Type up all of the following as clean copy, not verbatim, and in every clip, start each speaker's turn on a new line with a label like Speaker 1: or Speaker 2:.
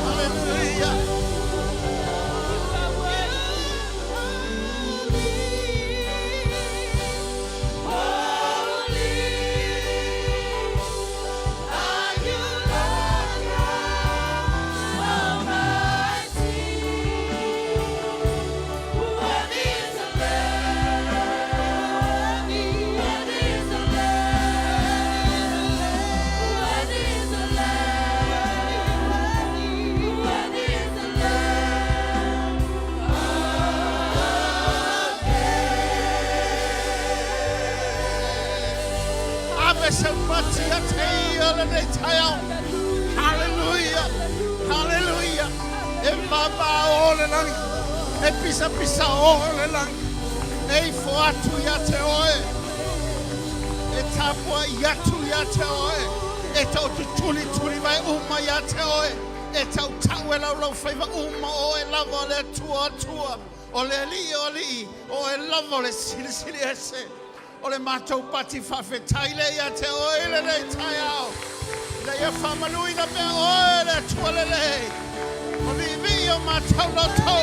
Speaker 1: Hallelujah. Ave se pati a te ia le nei taeao. Hallelujah. Hallelujah. E vavao le lagi. E pisapisa o le lagi. E ifo atu ia te oe. E tapuai atu ia te oe. E tau tutulituli mai uma ia te oe. E tautau e laulaufaiva uma o oe lava o le Atua o Atua, o le Alii o Alii, o oe lava o le Silisili Ese. O le matou pati faafetai lea ia te oe i lenei taeao, ina ia faamanuina pea oe le Atua lelei, ma viivii o matou loto.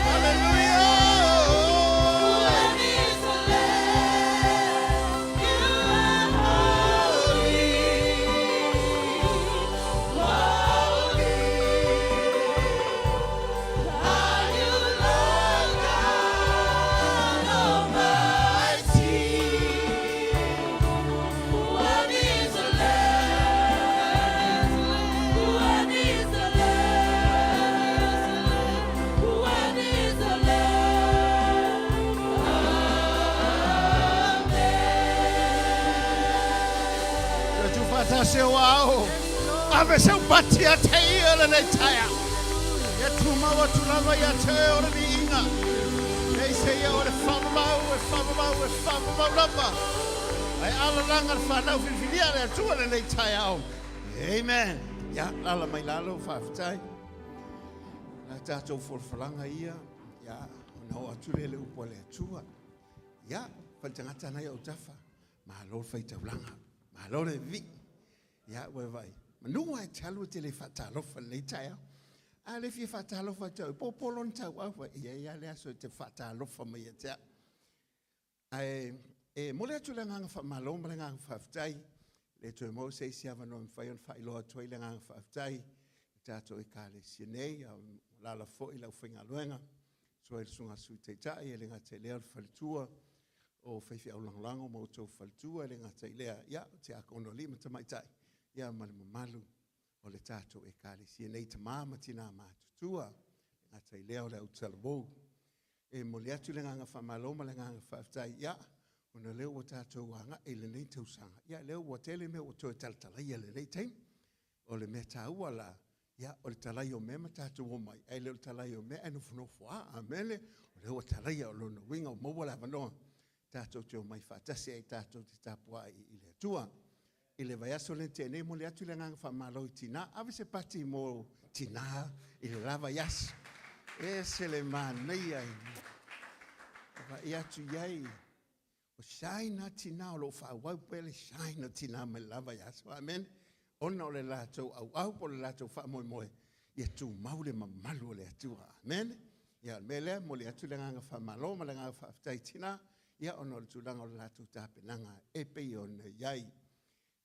Speaker 1: Hallelujah! Le tuufaatasi o ao. Ave seu pati ia te ia lenei taeao. Ia tumau atu lava ia te oe o le viiga. Nei se ia o le faavavau, e faavavau, e faavavau lava. Ae alalaga le fanau filifilia a le Atua lenei taeao. Amen. Ia, lala mai lalo, faafetai. La tatou folafolaga ia, ia, ona oo atu lea i le upu a le Atua. Ia, faletagata na i autafa. Malo le faitaulaga, malo le vivii. Ia, ua e vaai, manu lava e te alu e te le faatalofa i lenei taeao. A le fia faatalofa atu au, e popo lona tauau, e i ai lava le aso e te faatalofa mai ia te au. Ae e momoli atu le agaga faamalo ma le agaga faafetai, e le toe maua se isi avanoa e mafai ona faailoa atu ai le agaga faafetai i le tatou Ekalesia nei, a o alaala foi le aufaigaluega, susu ai le Susuga i le Sui Taitai, e le gata i lea o le faletua o faifeau lagolago ma outou faletua, e le gata i lea, ia, o tiakono alii ma tamaitai, ia ma le mamalu o le tatou Ekalesia nei, tama ma tina matutua, e le gata i lea o le autalavou. E momoli atu le agaga faamalo ma le agaga faafetai, ia, ona o lea ua tatou agai i lenei tausaga, ia, lea ua tele mea ua toe talatalaia i lenei taimi. O le mea taua la, ia, o le talai o mea ma tatou omai, ae le o le talai o mea ae nofonofo lava. Amene. O lea ua talaia, o lona uiga ua maua le avanoa tatou te omai faatasi ai tatou te tapuai i le Atua. I le vaiaso lea na tea nei, momoli atu le agaga faamalo i tina. Ave se pati mo tina i le la vaiaso. E ese le manaia i vaai atu i ai. O shine a tina o lo o faaauau pea le shine o tina mai le la vaiaso. Amene. Ona o le latou auau po o le latou faamoemoe, ia tumau le mamalu o le Atua. Amene. Ia, o le mea lea, momoli atu le agaga faamalo ma le agaga faafetai i tina, ia ona o le tulaga o le latou tapenaga e pei ona i ai.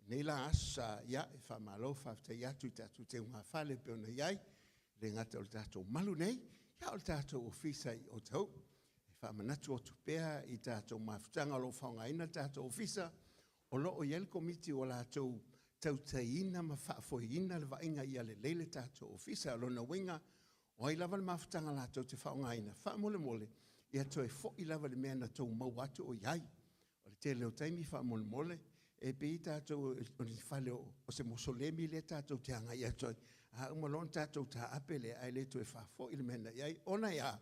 Speaker 1: Nei la aso sa, ia, e faamalo faafetai atu i tatou teugafale e pei ona i ai, e le gata o le tatou malu nei, ia o le tatou ofisa i Otahuhu. E faamanatu atu pea i tatou mafutaga o lo o faaaogaina le tatou ofisa, o lo o i ai le komiti ua latou tautaiina ma faafoeina le vaaiga ia lelei le tatou ofisa. O lona uiga, o ai lava le mafutaga latou te faaaogaina, faamolemole, ia toe foi lava i le mea na tou maua atu o i ai. O le tele o taimi faamolemole, e pei tatou o ni fale o se mosolemi lea tatou te agai atu ai, a uma loa ona tatou taape lea, ae le toe faafoi le mea na i ai. Ona e a?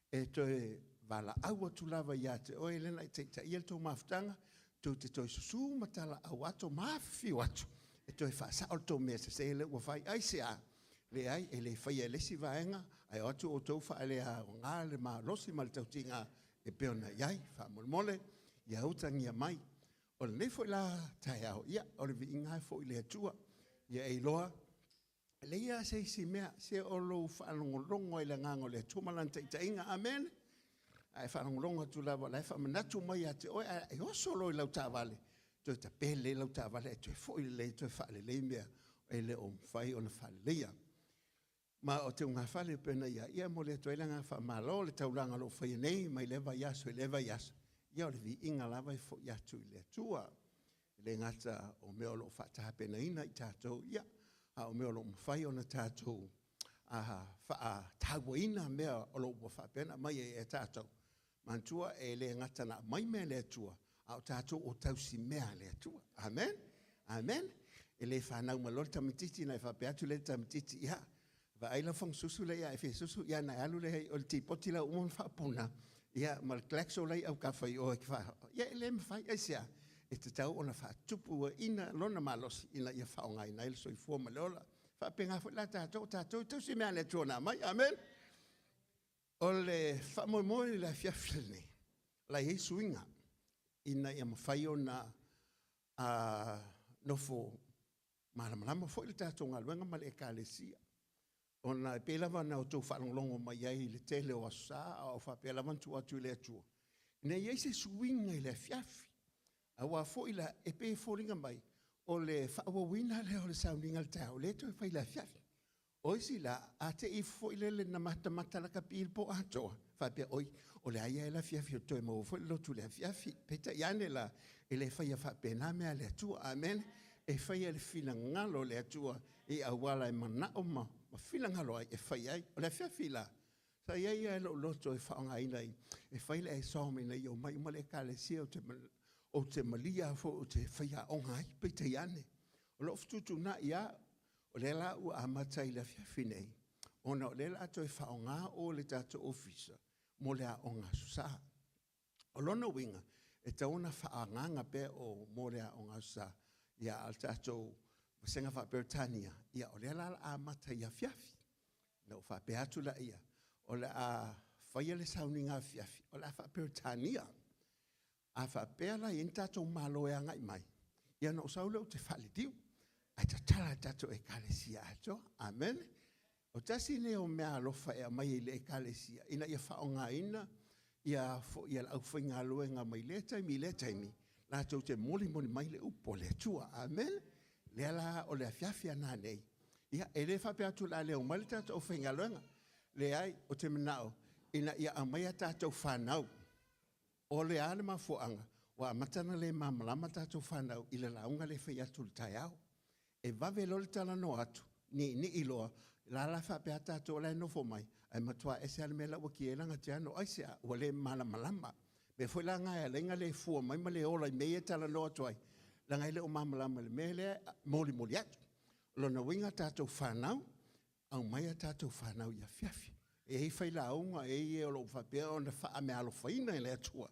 Speaker 1: E toe valaau atu lava ia te oe lea na e taitaia le tou mafutaga, tou te toe susu ma talaau atu ma afifio atu e toe faasao le tou mea sese lea ua fai. Aisea? Leai, e le faia e le isi vaega, ae o atu outou faaleaoga le malosi ma le tautiga e pei ona i ai. Faamolemole, ia utagia mai. O lenei foi la taeao, ia, o le viiga lava e foi i le Atua. Ia e iloa, e leai lava se isi mea, se o lou faalogologo lava i le Agaga o le Atua ma Lana taitaiga. Amene. A e faalogologo atu lava o la e faamanatu mai ia te oe, ae oso loa i lau taavale, toe tape lelei lau taavale ae toe foi lelei e toe faalelei mea e le o mafai ona faaleleia. Ma o teuga fale pei ona i ai, ia e momoli atu ai le agaga faamalo i le taulaga o lo o faia nei mai lea vaiaso i lea vaiaso, ia o le viiga lava e foi atu i le Atua. E le gata o mea o lo o faatapenaina i tatou, ia, a o mea o lo o mafai ona tatou faatauaina mea o lo o ua faapea ona aumai ai e tatou. Manatua, e le gata na aumai mea e le Atua, a o tatou o tausimea a le Atua. Amen? Amen? E le fanau mai loa le tamaitiiti ona e faapea atu lea i le tamaitiiti, ia, vaai lau fagasusu lea ia e fia susu, ia ona e alu lea i o i le tipoti la ua uma ona faapuna, ia, ma le Glaxo la e i autafa i o e te faa... Ia, e le mafai. Aisea? E tatau ona faatupuaina lona malosi ina ia faaaogaina ai le soifua ma le ola. E faapena foi la tatou, o tatou e tausi mea a le Atua na aumai. Amene? O le faamoemoe i le afiafi lenei, o le a i ai suiga ina ia mafai ona nofo malamalama foi le tatou galuega ma le Ekalesia. Ona e pei lava ona outou faalogologo mai ai i le tele o Aso Sa a o faapea lava ona tuu atu i le Atua, ina ia i ai se suiga i le afiafi. Aua foi la, e pei e foliga mai, o le faaauauina lea o le sauniga i le taeao, lea e toe fai i le afiafi. O isi la, a te i ifo foi lele na matamata lakapi i le po atoa, faapea, oi, o le a ia le afiafi e toe maua foi le lotu i le afiafi. Peitai ane la, e le faia faapena mea a le Atua. Amene. E faia le finagalo o le Atua i auala e manao ma finagalo ai e fai ai. O le afiafi la, sa i ai lava i lou loto e faaaogaina e fai le SOM ina ia omai uma le Ekalesia, ou te malia foi ou te faiaoga ai. Peitai ane, o lo o fetuutuunai lava. O lea la ua amata i le afiafi nei, ona o lea o le a toe faaaoga o le tatou ofisa mo le aoga Aso Sa. O lona uiga, e tatau ona faaagaaga pea o mo le aoga Aso Sa, ia a o le tatou vasega faa-Peretania, ia o lea la o le a amata i afiafi. Ona ou faapea atu laia, o le a faia le sauniga afiafi, o le a faa-Peretania. A faapea la e i ai ni tatou malo e agai mai, ia ona ou sau lea ou te faaliliu, ae tatala le tatou Ekalesia atoa. Amene. O tasi lenei o meaalofa e aumai i le Ekalesia ina ia faaaogaina ia foi le aufaigaluega mai lea taimi i lea taimi, latou te molimoli mai le upu a le Atua. Amene. Lea la o le afiafi a nanei, ia e le faapea atu o le a le omai le tatou aufaigaluega. Leai, ou te manao ina ia aumai a tatou fanau. O le a le mafuaaga ua amata ona le malamalama tatou fanau i le lauga lea e fai atu i le taeao. E vave loa le talanoa atu, niinii loa, la la faapea lava tatou la e nofo mai, ae matua ese lava le mea la ua ki ai lana tiano. Aisea? Ua le malamalama. O le mea foi la lena e ala ai ona le fua mai ma le ola i mea ia e talanoa atu ai, leaga e le o malamalama i le mea lea e molimoli atu. O lona uiga tatou fanau, aumai a tatou fanau i afiafi. E i ai failauga, e i ai e o lo o faapea ona faameaalofaina e le Atua,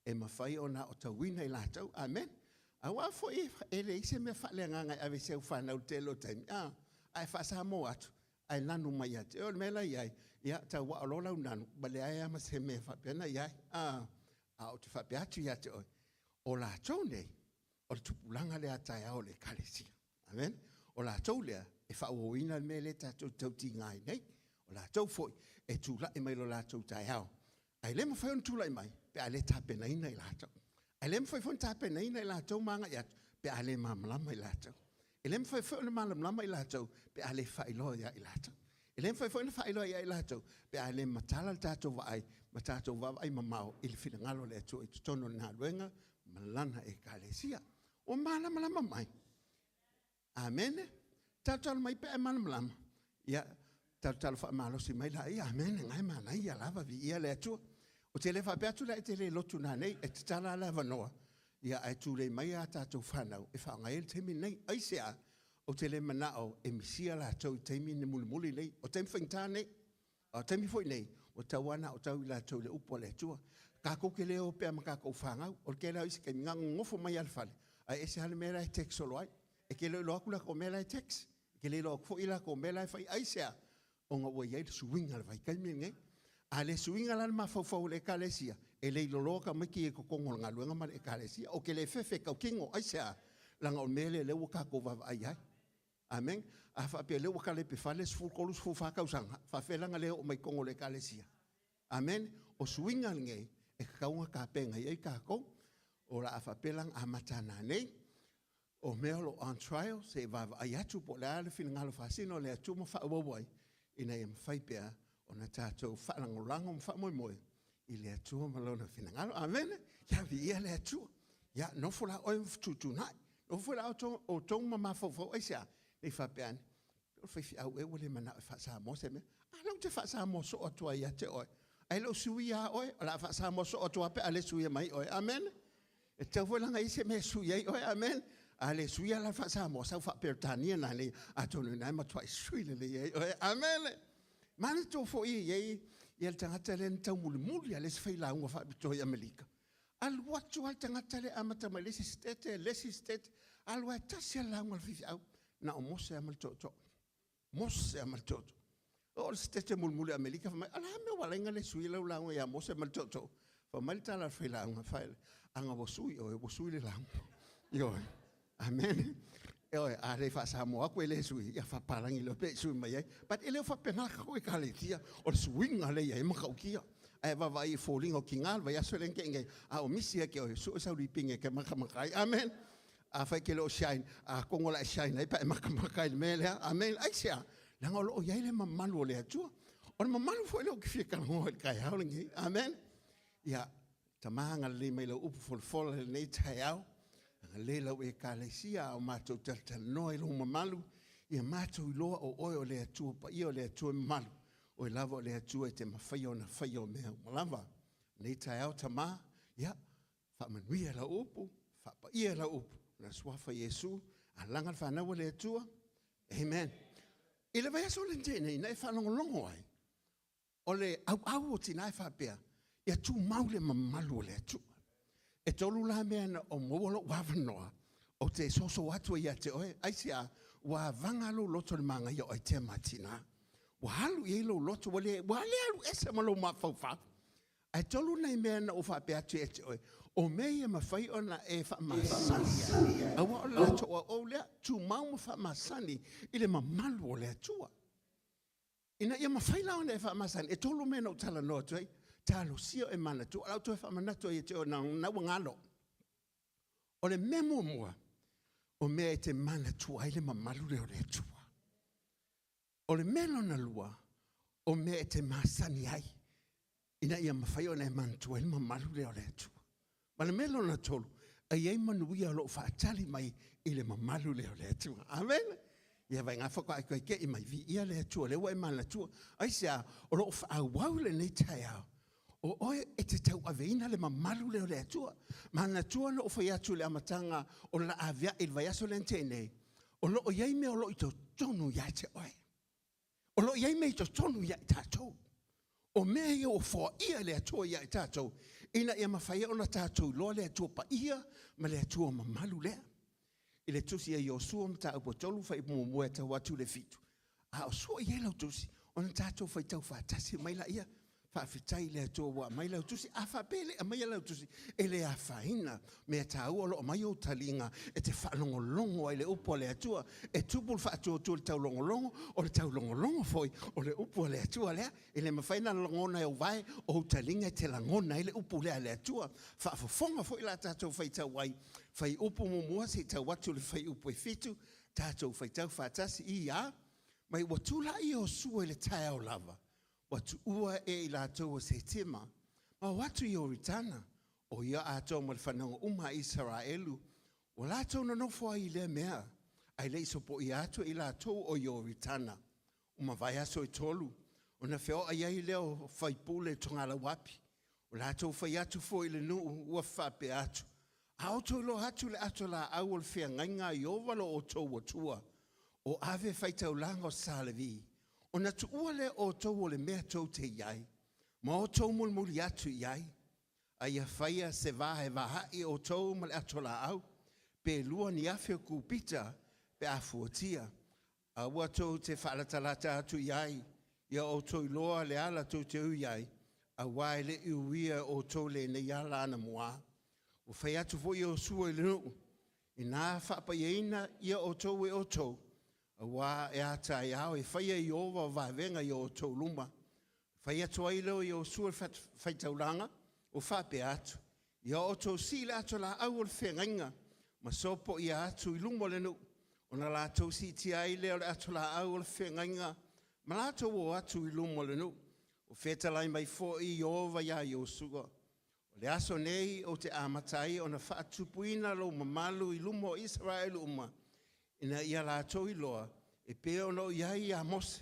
Speaker 1: e mafai ona aotauina i latou. Amene. Aua foi e leai se mea faaleagaga e ave i si au fanau i le tele o taimi, a, ae faa-Samoa atu, ae nanu mai ia te oe. O le mea la e i ai, ia tauao loa lau nanu, ua leai lava ma se mea e faapea ona i ai. A, a ou te faapea atu ia te oe, o latou nei, o le tupulaga lea a taeao o le Ekalesia. Amen. O latou lea e faaauauina le mea lea tatou te tautiga ai nei. O latou foi e tulai mai lo latou taeao. Ae le mafai ona tulai mai pe a le tapenaina i latou. Ae le mafai foi ona tapenaina i latou ma agai atu pe a le malamalama i latou. E le mafai foi ona malamalama i latou pe a le faailoa ia i latou. E le mafai foi ona faailoa ia i latou pe a le matala le tatou vaai ma tatou vaavaai mamao i le finagalo o le Atua i totonu o le galuega ma Lana Ekalesia. Ua malamalama mai. Amene. Talotalo mai pe a e malamalama. Ia, talotalo faamalosi mai laia. Amene. Nga e manaia lava, viia le Atua. Ou te le faapea atu la e te le lotu nanei, e tatala le avanoa, ia ae tulei mai a tatou fanau e faaaoga ai le taimi lenei. Aisea? Ou te le manao e misia latou i taimi ni mulimuli nei. O taimi faigata nei. A o taimi foi nei, ua tatau lava ona aotau i latou i le upu a le Atua. Tatou te le o pea ma tatou fanau. O le tele lava o isi taimi, na ona nonofo mai lava i le fale, ae ese lava le mea la e text solo ai. E te le o iloa atu latou mea la e text. E te le iloa atu foi latou mea la e fai. Aisea? Ona ua i ai le suiga o le vaitaimi lenei. A le suiga la le mafaufau o le Ekalesia, E le iloloa tamaiti ia i totonu o le galuega ma le Ekalesia. Ou te le fefe e tautino, aisea? Leaga o le mea lea o lea ua tatou vaavaai i ai. Amene. A faapea o lea ua talepe fale le 13, 14 tausaga, e faapefea la ona le oo mai i totonu o le Ekalesia? Amene. O suiga lenei e tatau ona tapena i ai tatou. O le a faapea la ona amata nanei, o mea o lo o on trial, se i vaavaai atu po o le a le finagalo faasino o le Atua ma faaauau ai, ina ia mafai pea ona tatou faalagolago ma faamoemoe i le Atua ma Lona finagalo. Amene. Ia viia le Atua. Ia nofo la oe ma fetuutuunai. Nofo foi la outou ma mafaufau, aisea? Ne i faapea ane, o le faifeau ea ua le manao e faa-Samoa se mea. A lea ou te faa-Samoa soo atu ai ia te oe. Ae le o suia lava oe, o le a faa-Samoa soo atu lava pe a le suia mai oe. Amene. E tatau foi la ona i ai se mea e sui ai oe. Amene. A le suia la le faa-Samoa, sau faa-Peretania nanei, atonu o i ina e matuai sui lelei ai oe. Amene. Manatua foi e i ai le tagata lea na taumulimuli lava le isi failauga faapitoa i Amerika. Alu atu lava le tagata lea amata mai le isi sitete, le isi sitete, alu lava e tasi lava le lauga a le faifeau, na o Mose lava ma le tootoo. Mose lava ma le tootoo. Oo le sitete mulimuli o Amerika, fai mai, o le a le mea ua ala ai ona le sui lau lauga ia Mose ma le tootoo? Fai mai le tala a le failauga, fai, ana ua sui oe, ua sui le lauga. Ioe. Amene. Ioe, a le faa-Samoa atu e le sui, ia faapalagi loa pe i sui mai ai. But e le o faapena tatou Ekalesia, o le suiga lea i ai e matautia. Ae vaavaai i foliga o tiga le vaiaso lea na tea nei, a o misi ia te oe, sue sau lipine e te matamata ai. Amen. Afai e te le o shine, atonu o le a e shine ai pe a e matamata i le mea lea. Amen. Aisea? Leaga o lo o i ai le mamalu o le Atua. O le mamalu foi lea ou te fia talanoa i le taeao lenei. Amen. Ia, Tama, agalelei mai lau upu folafola i lenei taeao. Agalelei lau Ekalesia a o matou talatalanoa i lou mamalu, ia matou iloa o oe o le Atua paia, o le Atua mamalu, oe lava o le Atua e te mafaia ona faia o mea uma lava. Lenei taeao, Tama, ia, faamanuia lau upu, faapaia lau upu, o le Suafa Iesu, alaga le fanau a le Atua. Amen. I le vaiaso lea na tea nei, na e faalogologo ai, O le auau o tina e faapea, ia tumau le mamalu o le Atua. E tolu la mea na o maua lou avanoa, ou te soso atu ai ia te oe, aisea, ua avaga lou loto i le magaia o aitea ma tina. Ua alu i ai lou loto, ua le, ua le alu ese ma lou mafaufau. Ae tolu nai mea na ou faapea atu ia te oe, o mea ia e mafai ona e faamasani ai, aua o le latou auau lea, tumau ma faamasani i le mamalu o le Atua. Ina ia mafai la ona e faamasani, e tolu mea na ou talanoa atu ai, talosia e manatua, o le a ou toe faamanatu ai ia te oe na ua galo. O le mea muamua, o mea e te manatua ai le mamalu lea o le Atua. O le mea lona lua, o mea e te masani ai, ina ia mafai ona e manatua ai le mamalu lea o le Atua. Ma le mea lona tolu, e i ai manuia o lo o faatali mai i le mamalu lea o le Atua. Amene. Ia vaai ngā whakae koe ke i mai viia le Atua, lea ua e manatua. Aisea, o lo o faaauau lenei taeao, o oe e te tauaveina le mamalu lea o le Atua. Manatua na ou fai atu i le amataga o le laaveai i le vaiaso lea na tea nei, o lo o i ai mea o lo o i totonu ia te oe. O lo o i ai mea i totonu ia i tatou. O mea ia ua foaia e le Atua ia i tatou, ina ia mafai ai ona tatou iloa le Atua paia ma le Atua mamalu lea. I le tusi a Iosua mataupu e 3 fuaiupu muamua e tau atu i le 7, a o sua i ai lau tusi, ona tatou faitau faatasi mai laia. Faafetai i le Atua ua aumai lau tusi. A faapea e le aumaia lau tusi, e le afaina. Mea taua o lo o aumai ou taliga e te faalogologo ai i le upu a le Atua. E tupu le faatuatua i le taulogologo, o le taulogologo foi o le upu a le Atua lea. E le mafai ona lagona e ou vae o ou taliga e te lagona ai le upu lea a le Atua. Faafofoga foi la tatou faitau ai, fuaiupu muamua seia tau atu i le fuaiupu e 7, tatou faitau faatasi, i a mai ua tulai Iosua i le taeao lava, Ua tuua e i latou o Setima, ma o atu i Ioritana, o ia atoa ma le fanauga uma a Isaraelu, ua latou nonofo ai i lea mea, ae le i sopoia atu e i latou o Ioritana. Ua mavae aso e tolu, ona feoai ai lea o faipule togalauapi, ua latou fai atu foi i le nuu, ua faapea atu, A outou iloa atu le ato laau o le feagaiga a Ieova lo outou Atua, o ave faitaulaga o Salevi, ona tuua lea outou o le mea tou te i ai, ma outou mulimuli atu i ai, a ia faia se va e vaai outou ma le ato laau, pe lua ni afe o kupita pe a fuatia, Aua tou te faalatalata atu i ai, ia outou iloa le ala tou te ui ai, Auā e le i uia e outou lenei ala anamua. Ua fai atu foi Iosua i le nuu, Inā faapaiaina ia outou e outou, auā e a taeao e faia e Ieova vavega i o outou luma. Fai atu ai lea o Iosua i le fatafaitaulaga, ua faapea atu, Ia outou sii le ato laau o le feagaiga, ma sopoia atu i luma o le nuu, ona latou siitia ai lea o le ato laau o le feagaiga, ma latou o atu i luma o le nuu. Ua fetalai mai foi Ieova iā Iosua, O le aso nei ou te amata ai ona faatupuina lou mamalu i luma o Isaraelu uma, ina ia latou iloa e pei ona ou i ai ia Mose,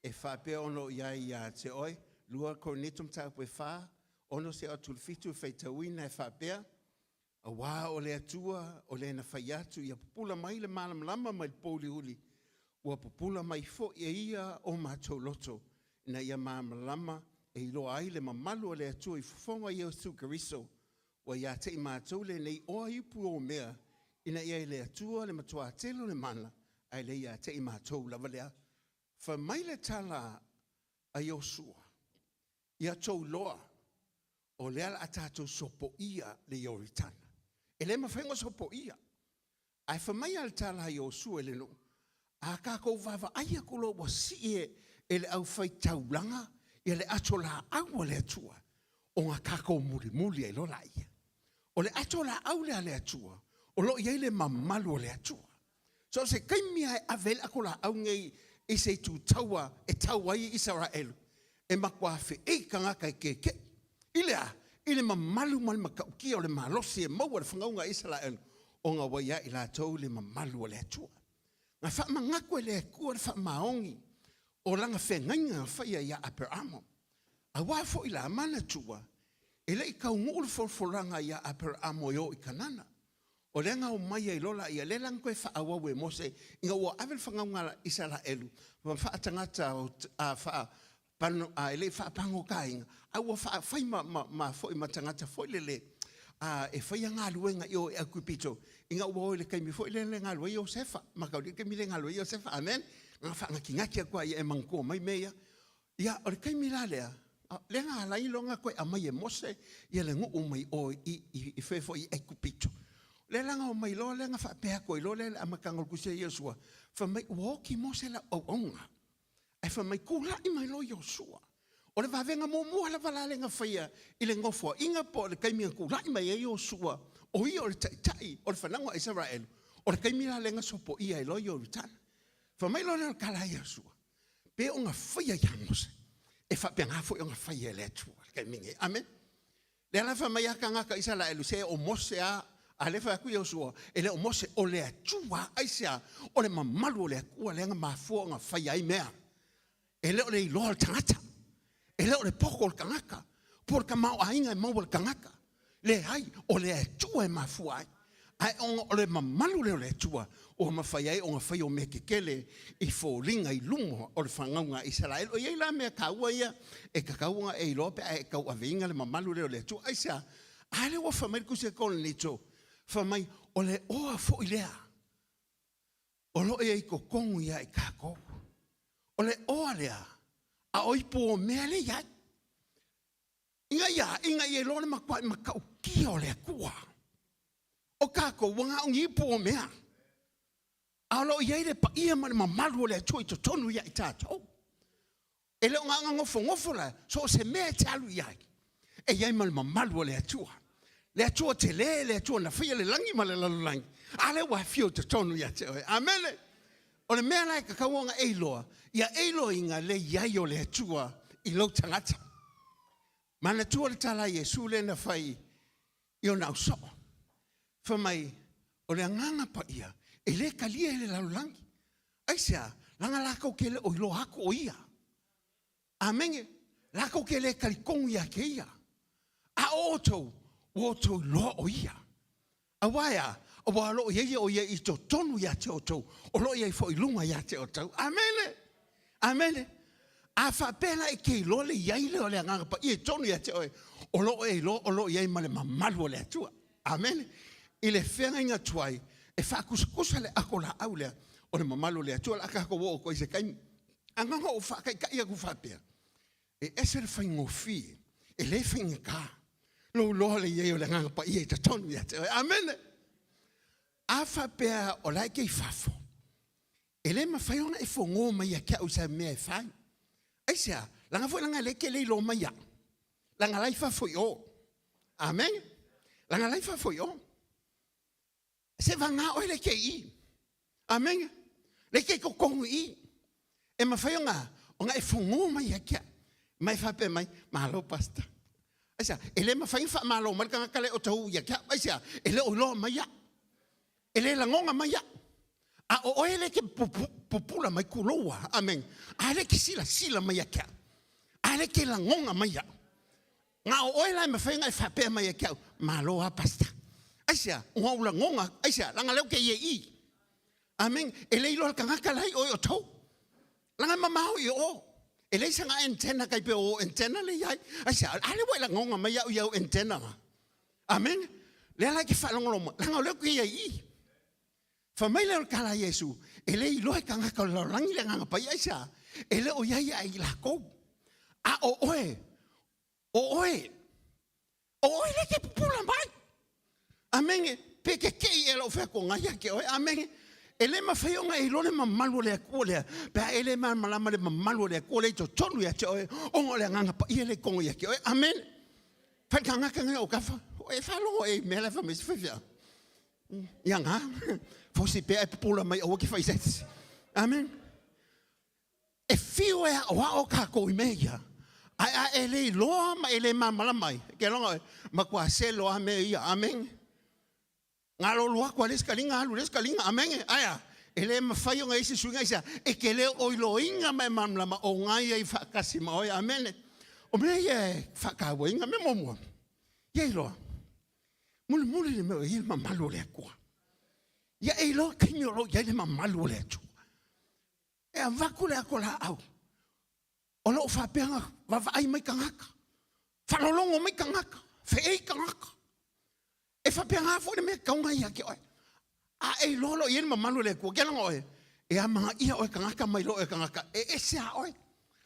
Speaker 1: e faapea ona ou i ai ia te oe. 2 Korinito mataupu e 4, 6 seia oo atu i le 7 e faitauina e faapea, Aua o le Atua o le na fai atu ia pupula mai le malamalama mai le pouliuli, ua pupula mai foi e ia o matou loto, ina ia malamalama e iloa ai le mamalu o le Atua i fofoga o Iesu Keriso, ua ia te i matou lenei oa ipu o mea, ina ia i le Atua le matuā tele o le mana, ae le ia te i matou lava lea. Fai mai le tala a Iosua, Ia outou iloa, o lea o le a tatou sopoia le Ioritana. E le mafai ona sopoia. Ae fai mai lava le tala a Iosua i le nuu, a tatou vaavaai atu loa ua sii e le aufaitaulaga ia le ato laau a le Atua, ona tatou mulimuli ai loa laia. O le ato laau lea a le Atua, o lo o i ai le mamalu o le Atua. So o se taimi lava e ave ai le ato laau lenei i se itu taua e tau ai Isaraelu, e matua feei tagata e keke'i. I le a? I le mamalu ma le matautia o le malosi e maua e le fanauga a Isaraelu, ona ua ia i latou le mamalu o le Atua. Na faamanatu e le Atua le faamaoni o lana feagaiga na faia ia Aperamo. Aua foi la, manatua, e le i taunuu le folafolaga ia Aperamo e o i Kanana. O lea na omai ai loa laia, lea la na toe faaauau e Mose ina ua ave le fanauga a Isaraelu ma faatagata e le i faapagotaina, a ua faafai ma foi ma tagata foi lele e faia galuega i o i Aikupito, ina ua o i le taimi foi lele e galue ai Iosefa. Mataulia le taimi lea e galue ai Iosefa, amen. Na faanatinati atu lava ia e manatua mai mea ia. Ia, o le taimi la lea, lea na ala ai loa ona toe aumai e Mose ia le nuu mai o i fea foi i Aikupito. O lea la na omai loa lea na faapea atu ai loa lea i le amataga o le tusi a Iosua, fai mai, ua oti Mose lau auauna. Ae fai mai, tulai mai loa Iosua. O le vavega muamua lava la lea na faia i le nofoaiga po o le taimi na tulai mai ai Iosua, o ia o le taitai o le fanauga a Isaraelu, o le taimi la lea na sopoia ai loa Ioritana. Fai mai loa lea o le tala a Iosua, pe ona faia ia Mose, e faapena foi ona faia e le Atua i le taimi nei. Amene. Lea la fai mai a tagata Isaraelu, se o Mose a, a lea fai atu Iosua, e le o Mose, o le Atua. Aisea? O le mamalu o le Atua lea na mafua ona faia ai mea. E le o le iloa o le tagata, e le o le poto o le tagata, po o le tamaoaiga e maua e le tagata. Leai, o le Atua e mafua ai. Ae ona o le mamalu lea o le Atua, ua mafai ai ona fai o mea kekele i foliga i luma o le fanauga a Isaraelu. E i ai la mea taua ia e tatau ona e iloa pe a e tauaveina le mamalu lea o le Atua. Aisea? A lea ua fai mai le Tusi a Korinito, fai mai, o le oa foi lea o lo o i ai i totonu ia i tatou. O le oa lea a o ipu o mea lea e i ai. Ina ia, ina ia iloa le matuai matautia o le Atua. O tatou ua na o ni ipu o mea, a o lo o i ai le paia ma le mamalu o le Atua i totonu ia i tatou. E le o na ona nofonofo la, so o se mea e te alu i ai, e i ai ma le mamalu o le Atua. Le Atua tele, le Atua na faia le lagi ma le lalolagi, a lea ua afio i totonu ia te oe. Amene. O le mea la e tatau ona e iloa, ia e iloaina le i ai o le Atua i lou tagata. Manatua le tala a Iesu lea na fai i ona ausoo. Fai mai, o le Agaga Paia e le talia e le lalolagi. Aisea? Leaga latou te le o iloa atu o Ia. Amene. Latou te le talitonu ia te Ia. A o outou, ua outou iloa o Ia. Aua e a? Aua o lo o i ai o Ia i totonu ia te outou, o lo o i ai foi i luga ia te outou. Amene! Amene! A faapea la e te iloa le i ai lea o le Agaga Paia i totonu ia te oe, o lo o e iloa o lo o i ai ma le mamalu o le Atua. Amene! I le feagaiga tuai, e faakusakusa le ato laau lea o le mamalu o le Atua. O le a tatou oo atu ai i se taimi. Ae na ona ou faataitai atu faapea, e ese le faigofie. E le faigata lou iloa le i ai o le Agaga Paia i totonu ia te oe. Amene. A faapea o la e te i fafo, e le mafai ona e fogo mai ia te au i se mea e fai. Aisea? Leaga foi leaga lea e te le iloa mai au. Leaga la i fafo i o. Amene. Leaga la i fafo i o. Seiavagana oe lea e te i i. Amene. Lea e te i totonu i i. E mafai ona, ona e fogo mai ia te au. Ma e faapea mai, malo pastor. Aisea? E le mafai ona faamalo mai le tagata lea o tau ia te au. Aisea? E le o iloa mai au. E le lagona mai au. A o oe lea e te pupula mai tulou a. Amene. A lea e te silasila mai ia te au. A lea e te lagona mai au. Na o oe la e mafai ona e faapea mai ia te au, malo a pastor. Aisea? Ua ou lagona, aisea? Leaga lea ou te i ai i. Amen. E le iloa le tagata la i oe o tou. Leaga e mamao i o. E leai sana antenna kai pe o antenna le iai. Aisea? A lea ua e lagona mai au i au antenna la. Amen. Lea la e te faalogologo mai, leaga o lea ou te i ai i. Fai mai lea o le tala a Iesu, e le iloa e tagata o le lalolagi le Agaga Paia, aisea? E le o i ai ia i lakou. A o oe, o oe, o oe lea e te pupula mai. Amene. Pe kekeʻi ea lou feakoga ia te oe. Amene. E le mafai ona e iloa le mamalu o le Atua lea, pe a e le malamalama le mamalu o le Atua lea i totonu ia te oe, ona o le Agaga Paia lea i totonu ia te oe. Amene. Fai le tagata lenei o Kafa, e faalogo ea i mea la e fai mai se faifeau. Ia nga, fosi pea e pupula mai aua ke fai se isi. Amen. E fiu e aʻoaʻo kākou i mea ia, ae a e le iloa ma e le malamalama ai, ke aloga oe, matua selo a mea ia. Amen. Galolo aku a le isi kaliga, alu le isi kaliga. Amen. Ae a, e le mafai ona i ai se suiga aisea, e te le o iloina ma e malamalama o nga ia i faatasi ma oe. Amen. O mea ia e faatauaina, mea muamua, ia iloa, Mulimuli le mea o i ai le mamalu o le Atua. Ia e iloa taimi o lo o i ai le mamalu o le Atua. E avatu le ato laau. O lo o faapea na vaavaai mai tagata, faalologo mai tagata, feei tagata. E faapena foi le mea tatau ona ia te oe. A e iloa loa i ai le mamalu o le Atua, ke laga oe, e amanaia oe tagata mai loa oe tagata, e ese a oe.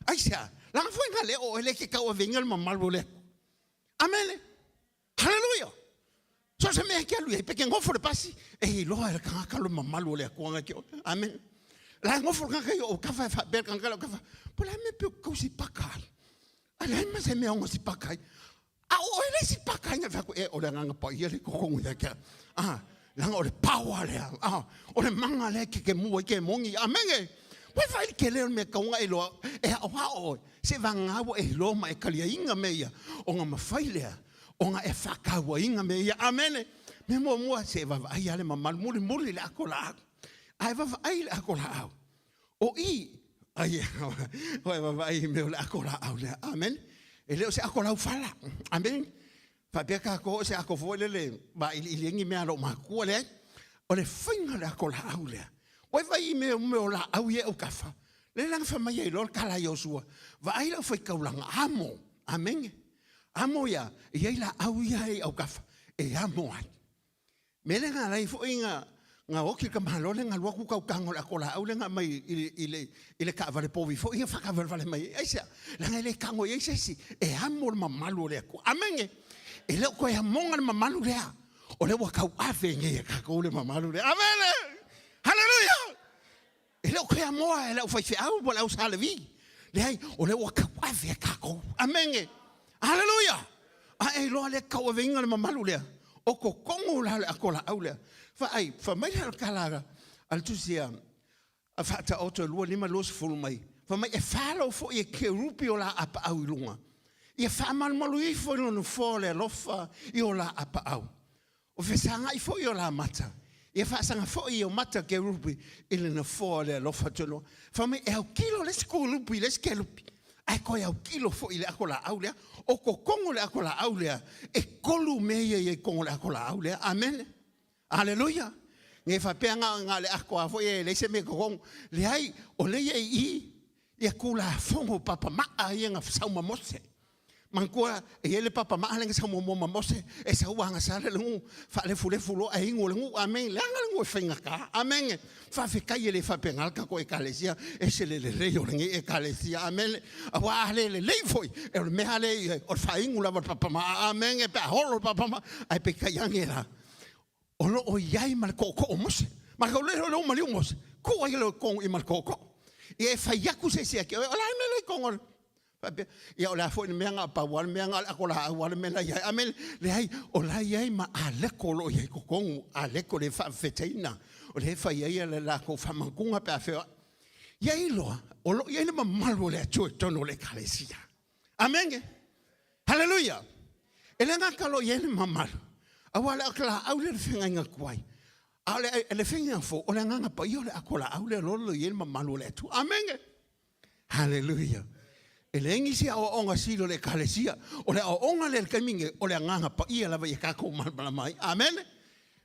Speaker 1: Aisea? Laga foi na le o oe le ke tauaveina le mamalu o le Atua. Amene. Haleluia! So se mea e ke alu i ai, pe ke nofo le pasi, e iloa e le tagata le mamalu o le Atua na ke oe. Amen. La e nofo le tagata i o kafa e faapea le tagata le o kafa, po le a mea pe o kau si paka ai. A leai ma se mea ona si paka ai. A o oe le si paka ai na fai atu, e o le Agaga Paia le totogi ia ke. Ah, leaga o le power lea. Ah, o le mana lea ke ke mua i ke moni. Amene. Ua vaai le tele o le mea tau ona e iloa, e aoao oe. Seiavagana ua e iloa ma e taliaina mea ia, ona mafai lea ona e faatauaina mea ia. Amene. Mea muamua, se i vaavaai lava le mamalu mulimuli le ato laau. A e vaavaai i le ato laau, o i, ai, ua e vaavaai i mea o le ato laau lea. Amene. E le o se ato laufala. Amene. Faapea tatou o se ato foi lele vailiili ai ni mea a lou matua, leai. O le faiga o le ato laau lea, ua e vaai i mea mea o laau ia e autafa, lea la na fai mai ai loa le tala a Iosua, vaai lau faitaulaga, amo, amene, amo ia, e i ai laau ia e autafa e amo ai. Mea lea na ala ai foi na na oti le tamaloa lea na alu atu tautaga o le ato laau lea na aumai i le, i le, i le taavale povi foi ia faataavalevale mai ai. Aisea? Leaga e le tago i ai se isi e amo le mamalu o le Atua. Amene! E le o toe amoga le mamalu lea, o lea ua tauave nei e tatou le mamalu lea. Amene! Haleluia! E le o toe amoa e le aufaifeau po o le au Sa Levi. Leai, o lea ua tauave e tatou. Amene. Haleluia! A e iloa lea tauaveina le mamalu lea, o totonu la o le ato laau lea. Vaai, fai mai lea o le tala a le tusi a Faataoto e 2, 5, 20 mai. Fai mai, e falo foi e kerupi o la apaau i luga. Ia faamalumalu ifo i lona nofoa o le alofa i o la apaau. O fesagai foi o la mata, ia faasaga foi i o mata kerupi i le nofoa o le alofa tunoa. Fai mai, e autilo le isi kerupi i le isi kerupi, ae toe autilo foi i le ato laau lea. O totonu o le ato laau lea, e tolu mea ia i totonu o le ato laau lea. Amene. Aleluia. Ne i faapea na o le ato a foi e leai se mea i totonu. Leai, o lea e i i ia Tulafono papamaa ia na sau ma Mose. Manatua e i ai le papamaa lea na sau muamua ma Mose, e sau agasa le nuu, faalefulefu loa ae inu le nuu. Amene. Leaga le nuu e faigata. Amene. Faafetai e le faapena le tatou Ekalesia, e ese le lelei o lenei Ekalesia. Amene. Aua a le lelei foi, o le mea lea o le faainu lava o le papamaa. Amene. Pe a holo le papamaa, ae peitai ane la, o lo o i ai ma le tootoo o Mose. Ma tau le o maliu Mose, tuu ai le tonu i ma le tootoo. Ia e fai atu se isi ia te oe, o le a le mea lea i tonu o le faapea, ia o le a foi le mea na o pau lava le mea na o le ato laau lava le mea la i ai. Amene, leai, o la i ai ma aleko o lo o i ai i totonu, aleko le faafetaina, o lea e fai ai le latou faamantuga pe a feoai. Ia iloa, o lo o i ai le mamalu o le Atua i totonu o le Ekalesia. Amene. Haleluia! E le gata o lo o i ai le mamalu, aua o le akolaau lea le feagaiga tuai, a o le, le feagaiga fou, o le Agaga Paia o le akolaau lea loa lo i ai le mamalu o le Atua. Amene! Haleluia! E leai nisi aoaoga sili o le Ekalesia, o le aoaoga lea i le taimi nei, o le Agaga Paia lava ia tatou malamalama ai. Amene!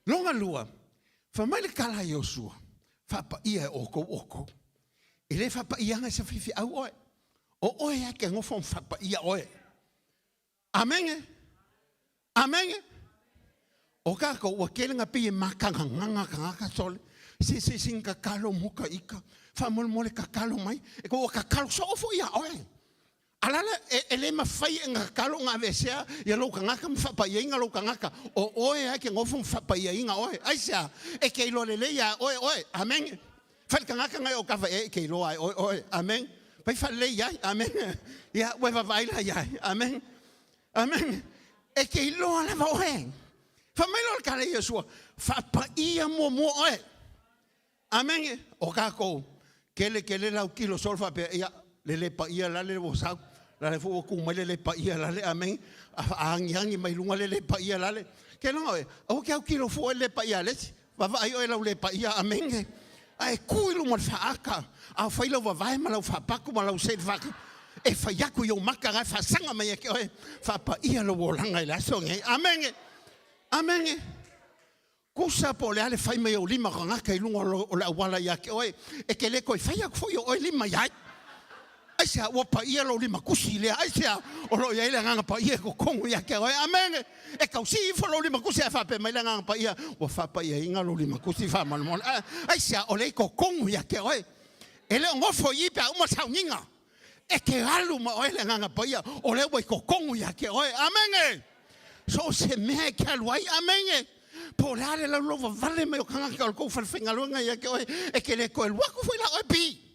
Speaker 1: Lona lua, fai mai le tala a Iosua, Faapaia e outou outou. E le faapaiaga i se faifeau oe. O oe lava e te nofo ma faapaia oe. Amene. Amene. O tatou ua tele na pei e matagagaga tagata sole. Se se se tatalo mo ka ika. Faamolemole tatalo mai. E ua tatalo soo foi ia oe. A la le, e, e le mafai e na tatalo na aveesea ia lou tagata ma faapaiaina lou tagata. O oe lava e te nofo ma faapaiaina oe. Aisea? E te iloa lelei ia oe oe. Amene. Fai le tagata na e o kafa e te iloa e oe oe. Amene. Fai faalelei ai. Amene. Ia, ua e vaavaai la iai. Amene. Amene. E te iloa lava oe. Fai mai loa le tala i Iosua, faapaia muamua oe. Amene. O tatou, kele kele lau kilo solo faapea, ia, le le paia la le ua sau, la le foi ua tu mai le le paia la le, amene, a agiagi mai luga le le paia la le. Ke loga oe, aua ke autilo fua i le le paia a le isi, vaavaai oe i lau le paia, amene. Ae tu i luma o le faaata, a fai lau vavae ma lau faapatu ma lau seila faata, e fai atu i ou maka la e faasaga mai ia te oe, faapaia lou olaga i le aso lenei. Amene. Amene. Tusa po o le a le fai mai o lima tagata i luga o le auala ia te oe, e te le toe fai atu foi o oe lima i ai. Aisea? Ua paia lou lima kusi lea. Aisea? O lo o i ai le Agaga Paia i totonu ia te oe. Amene. E tausi ifo lou lima kusi ae faapea mai le Agaga Paia, ua faapaiaina lou lima kusi faamolemole. Aisea? O lea i totonu ia te oe. E le o nofo i i pe a uma le sauniga. E te alu ma oe le Agaga Paia, o lea ua i totonu ia te oe. Amene! So o se mea e te alu ai. Amene! Po o le a le laulauva vale mai o tagata o le tou falefaigaluega ia te oe, e te le toe alu atu foi la oe pi.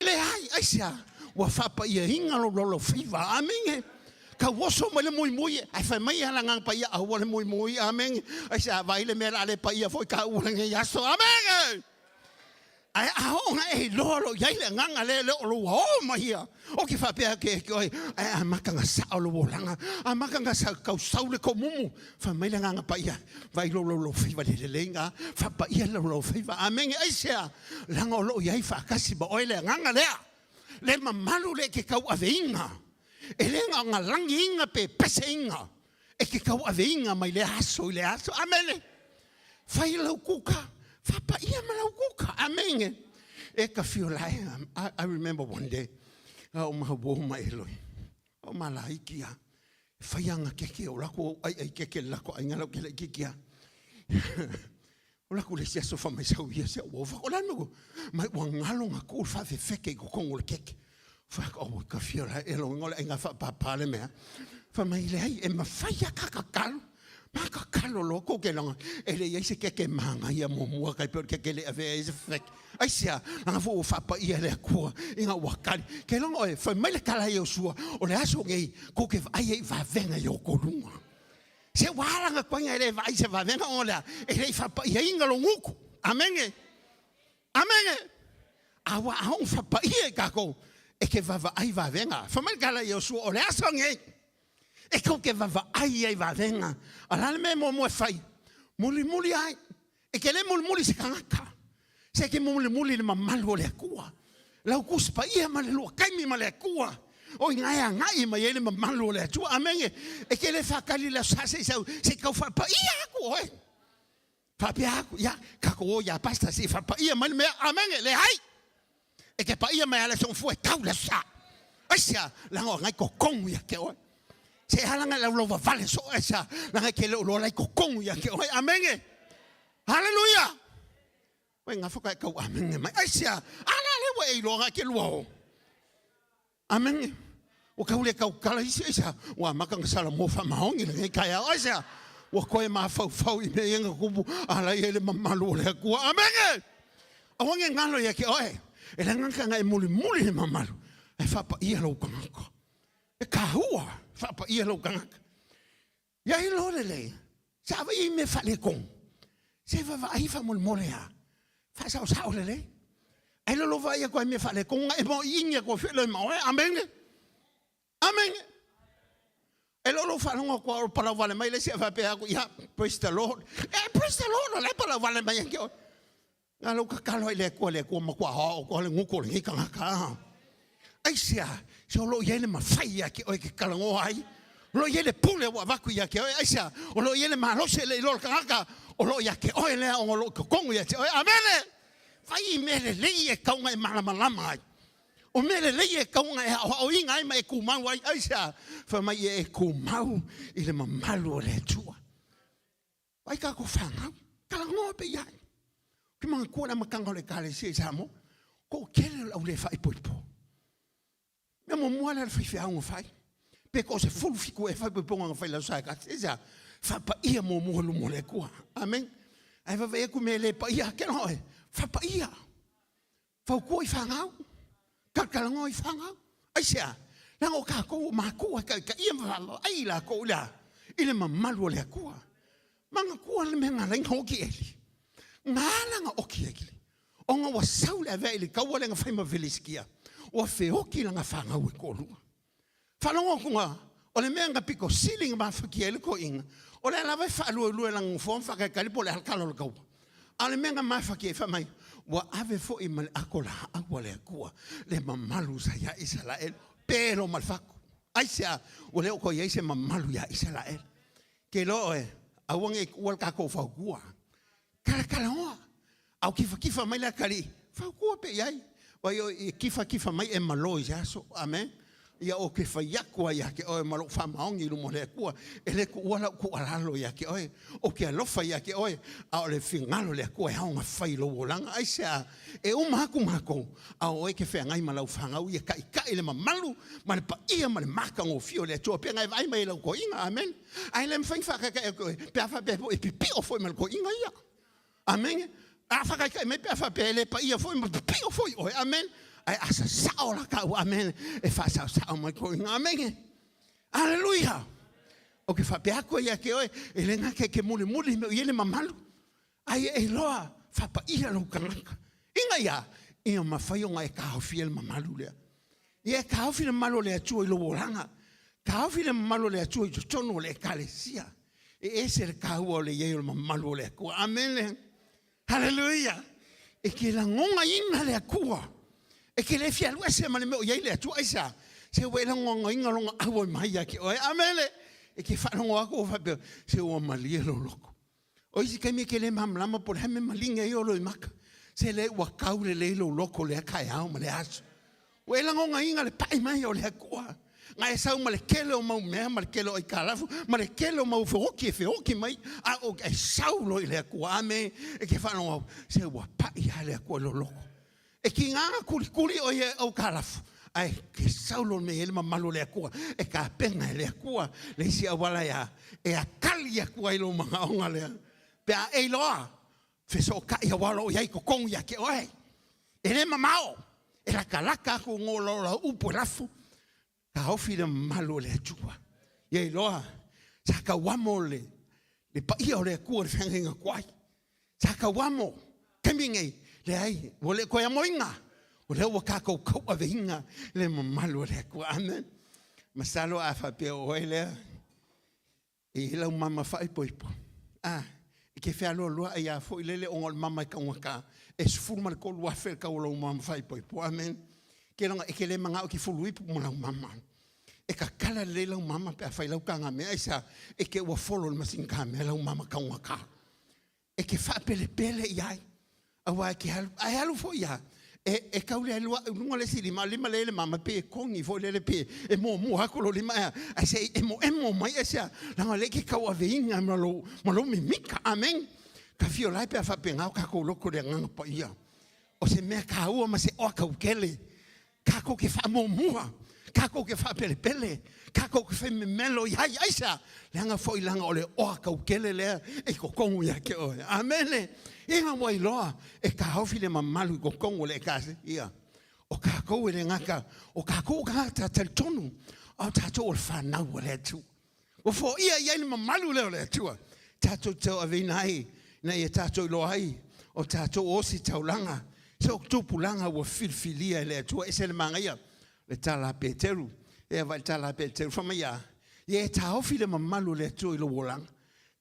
Speaker 1: Leai, aisea? Ua faapaiaina lou laulaufaiva. Amene! Tauoso mai le muimui, ae fai mai le Agaga Paia, aua le muimui. Amene! Aisea? Vaai le mea o le a le paia foi taua lenei aso. Amene! Ae a oo ina e iloa loa i ai le agaga lea, le o lou ao mai ia, ou te faapea atu ia te oe, ae amata ona sao lou olaga, amata ona tausau le tomumu. Fai mai le Agaga Paia, vaai lou laulaufaiva i le leleiga, faapaia le laulaufaiva. Amene. Aisea? Leaga o lo o i ai faatasi ma oe le agaga lea, le mamalu lea e te tauaveina. E le na o na lagiina pe peseina, e te tauaveina mai lea aso i lea aso. Amene. Fai lau kuka, faapaia ma lau kuka. Amene. E ka fio lae, I remember one day, a o ma uo ma Eloi, o ma laiki a, fai anga keke o lako o ai ai keke le lako ainga lau kele kiki a. O lako le isi aso fa mai sau ia se ua fa o la me mai ua ngalo nga ku fa fe feke i kokongo le keke. Fa o ka fio la e lo ngole ainga fa pa pa le mea. Fa mai le ai e mafai a ka kakalo. Ma kakalo lo ko ke longa. E le iai se keke manga ia muamua kai pe o le keke le ave ai se feke. Aisea, langa fo ua faapaia le Atua i nga ua kali. Ke longa oe, fai mai le tala i Iosua, o le aso nei, kou ke vaai ai i vavenga i o koluga. Se ua alanga koinga e le vaai se vavenga o lea, e le i faapaiaina lou gutu. Amene. Amene. A ua aoga faapaia i tatou e ke vaavaai vavenga. Fai mai le tala i Iosua, o le aso nei, e tou te vaavaai ai vavenga. A o le a le mea e muamua e fai? Mulimuli ai. E te le mulimuli i se tagata, se e te mulimuli i le mamalu o le Atua. Lau Tusi Paia ma le lua taimi ma le Atua, o i ina e agai mai ai le mamalu o le Atua. Amene. E te le faatali i le aso Sa se i sau, se i tau faapaia atu oe. Faapea atu, ia, tatou o ia pastor se i faapaia mai le mea. Amene. Leai. E te paia mai lava i le aso Gafua e tau le aso Sa. Aisea? Leaga o lena i totonu ia te oe. Se ala na e laulauavale soo, aisea? Leaga e te le o iloa la i totonu ia te oe. Amene. Haleluia. Oi gafa ka e tau amene mai. Aisea? A la lea ua e iloa na e te lua o. Amene. Ua tau le tautala isi, aisea? Ua amata ona salamo faamaoni lenei taeao, aisea? Ua toe mafaufau i mea ia na tupu, a la e i ai le mamalu o le Atua. Amene. Aua ne galo ia te oe, e leaga na e mulimuli le mamalu, ae faapaia lou tagata. E kahua, faapaia lou tagata. Ia i lo lelei, sa vaai i mea faaletonu, se vaavaai faamolemole a, faasaosao lelei. Ai lo lo vaai atu ai mea faaletonu, na e moiini atu ai foi loe ma oe. Amene. Amene. E lo lo faalogo atu o palau vale mai le isi e faapea atu, ia, praise the Lord. E, praise the Lord, o la e palau vale mai ia te oe. Na lou tatalo ai le Atua, le Atua matua aoao atoa le gutu o lenei tagata. Aisea, se o lo o i ai le mafai ia te oe e te talanoa ai. O lo o i ai le pule ua avatu ia te oe. Aisea, o lo o i ai le malosi e le iloa le tagata, o lo o ia te oe lea ona o lo o i totonu ia te oe. Amene! Fai i mea lelei e tatau ona e malamalama ai. O mea lelei e tatau ona e aoaoina ai ma e tumau ai. Aisea, fai mai ia e tumau i le mamalu o le Atua. Ai kākou fanau, talanoa pea i ai. Ou te manatua le amataga o le Ekalesia i Samoa, toatele o le au le faaipoipo. Mea muamua lea a le faifeau na fai, pe toa-17 ea faaipoipoga na fai i le Aso Sa e tasi. Aisea? Faapaia muamua i luma o le Atua. Amen. Ae vaavaai atu i mea e le paia, ke loa oe, faapaia. Fautua i fanau, talatalanoa i fanau. Aisea? Leaga o tatou o matua e taitaia ma vaavaai i latou i le a? I le mamalu o le Atua. Manatua le mea na ala ai ona oti Eli. Na ala ona oti Eli, ona ua sau le avea i le taua lea na fai ma Filisitia, ua feoti lana fanau e toalua. Faalogo atu na, o le mea na pito sili na mafatia ai le toeaina, o lea lava e faaluelue i lana nofoa ma faatalitali po o le a le tala o le taua. A o le mea na mafatia ai, fai mai, ua ave foi ma le ato laau a le Atua le mamalu sa ia Isaraelu, pelo ma le fatu. Aisea? Ua le o toe i ai se mamalu ia Isaraelu. Ke iloa oe, aua ne i tuua le tatou fautua. Talatalanoa. A o kifakifa mai le atalii, fautua pea i ai. Vai o e kifakifa mai e malo i se aso. Amen. Ia ou te fai atu ai ia te oe ma lou faamaoni i luma o le Atua, e le tuua lau tuualalo ia te oe. Ou te alofa ia te oe, a o le finagalo o le Atua e ao ona fai i lou olaga. Aisea? E uma atu matou, a o oe e te feagai ma lau fanau, ia taitai le mamalu ma le paia ma le matagofie o le Atua, pei ona e vaai mai i lau toeaina. Amen. Ae le mafai ona faataitai atu e oe, pe a faapea foi e pipio foi ma le toeaina ia. Amene. A faataitai mai pe a faapea e le paia foi ma pipio foi oe. Amene. Ae a sasao la taua, amene, e faasaosao mai toeaina. Amene. Aleluia. Ou te faapea atu ai ia te oe, e le gata i ke mulimuli me o i ai le mamalu, ae e iloa faapaia lou tagata. Ina ia, ia mafai ona e taofia le mamalu lea. Ia e taofi le mamalu o le Atua i lou olaga. Taofi le mamalu o le Atua i totonu o le Ekalesia. E ese le taua o le i ai o le mamalu o le Atua. Amene. Haleluia. E te lagonaina le Atua. E te le fia alu ese ma le mea o i ai le Atua. Aisea? Se ua e lagonaina lona auai mai ia te oe. Amene. E te faalogo atu ua faapea, se ua malie lou loto. O isi taimi e te le malamalama po o le a le mea maligi ai ou loimata. Se le ua kau lelei lou loto lea taeao ma lea aso. Ua e lagonaina le pai mai o le Atua. Na e sau ma le tele o mau mea ma le tele o aitalafu ma le tele o mau feoki e feoki mai, a o e sau loa i le Atua. Amene. E te faalogo atu, se ua pai lava le Atua i lou loto. E tiga na kulikuli ʻo ia e ʻaukalafu, ae ke sau loa me i ai le mamalu o le Akua, e tapena e le Akua le isi auala e a, e akali aku ai lou manaʻoga lea. Pe a e iloa, fesootaʻi aua o lo o i ai i totonu ia te oe. E le mamao, e latalata aku no lau lau upu e lafo, Taofi le mamalu o le Atua. Ia iloa, sa tauamo le, le paia o le Atua i le feagaiga tuai. Sa tauamo, taimi nei, leai, ua le toe amoina. O lea ua tatou tauaveina le mamalu o le Atua. Amen. Masalo a faapea o oe lea, E i ai lau mama faaipoipo, a, e te fealoaloa ai a foi lele ona o le mama e taugata, e 13 afe le tau o lau mama faaipoipo. Amen. Ke loga e ke le manao ke fulu ipu ma lau mama. E tatala lelei lau mama pe a fai lau tagamea, aisea? E te ua folo i le masini tamea lau mama taugata. E te faapelepele i ai, aua e te alu, ae alu foi a. E, e kau le lua, luga le isi lima, lima le le mama, pe e kongi foi lele pe e muamua aku lo lima ea, ai se i emo emo mai e sea, langa le ke kau aveinga ma lo, ma lo mimika. Amen. Ka fio lai pe a whapenga o kākou loko le anganga pa ia. O se mea kāua ma se oa kaukele. Kākou ke faamuamua, kākou ke faapelepele, kākou ke fai memelo i ai aisa, leaga foi laga o le oa kaukele lea e kokogu ia te oe. Amene. Ina ua iloa e kāofi le mamalu i kokogu o le ekalesia. O kākou e le gata, o kākou o tagata talitonu, a o tātou o le whanau a le Atua. Ua foia i ai le mamalu lea o le Atua, tātou tauaveina ai, ina ia tātou iloa ai o tātou osi taulaga, se o tupulaga ua filifilia e le Atua. Ese le manaia, le tala a Peteru, ea vai le tala a Peteru, fai mai a, ia e taofi le mamalu o le Atua i lou olaga.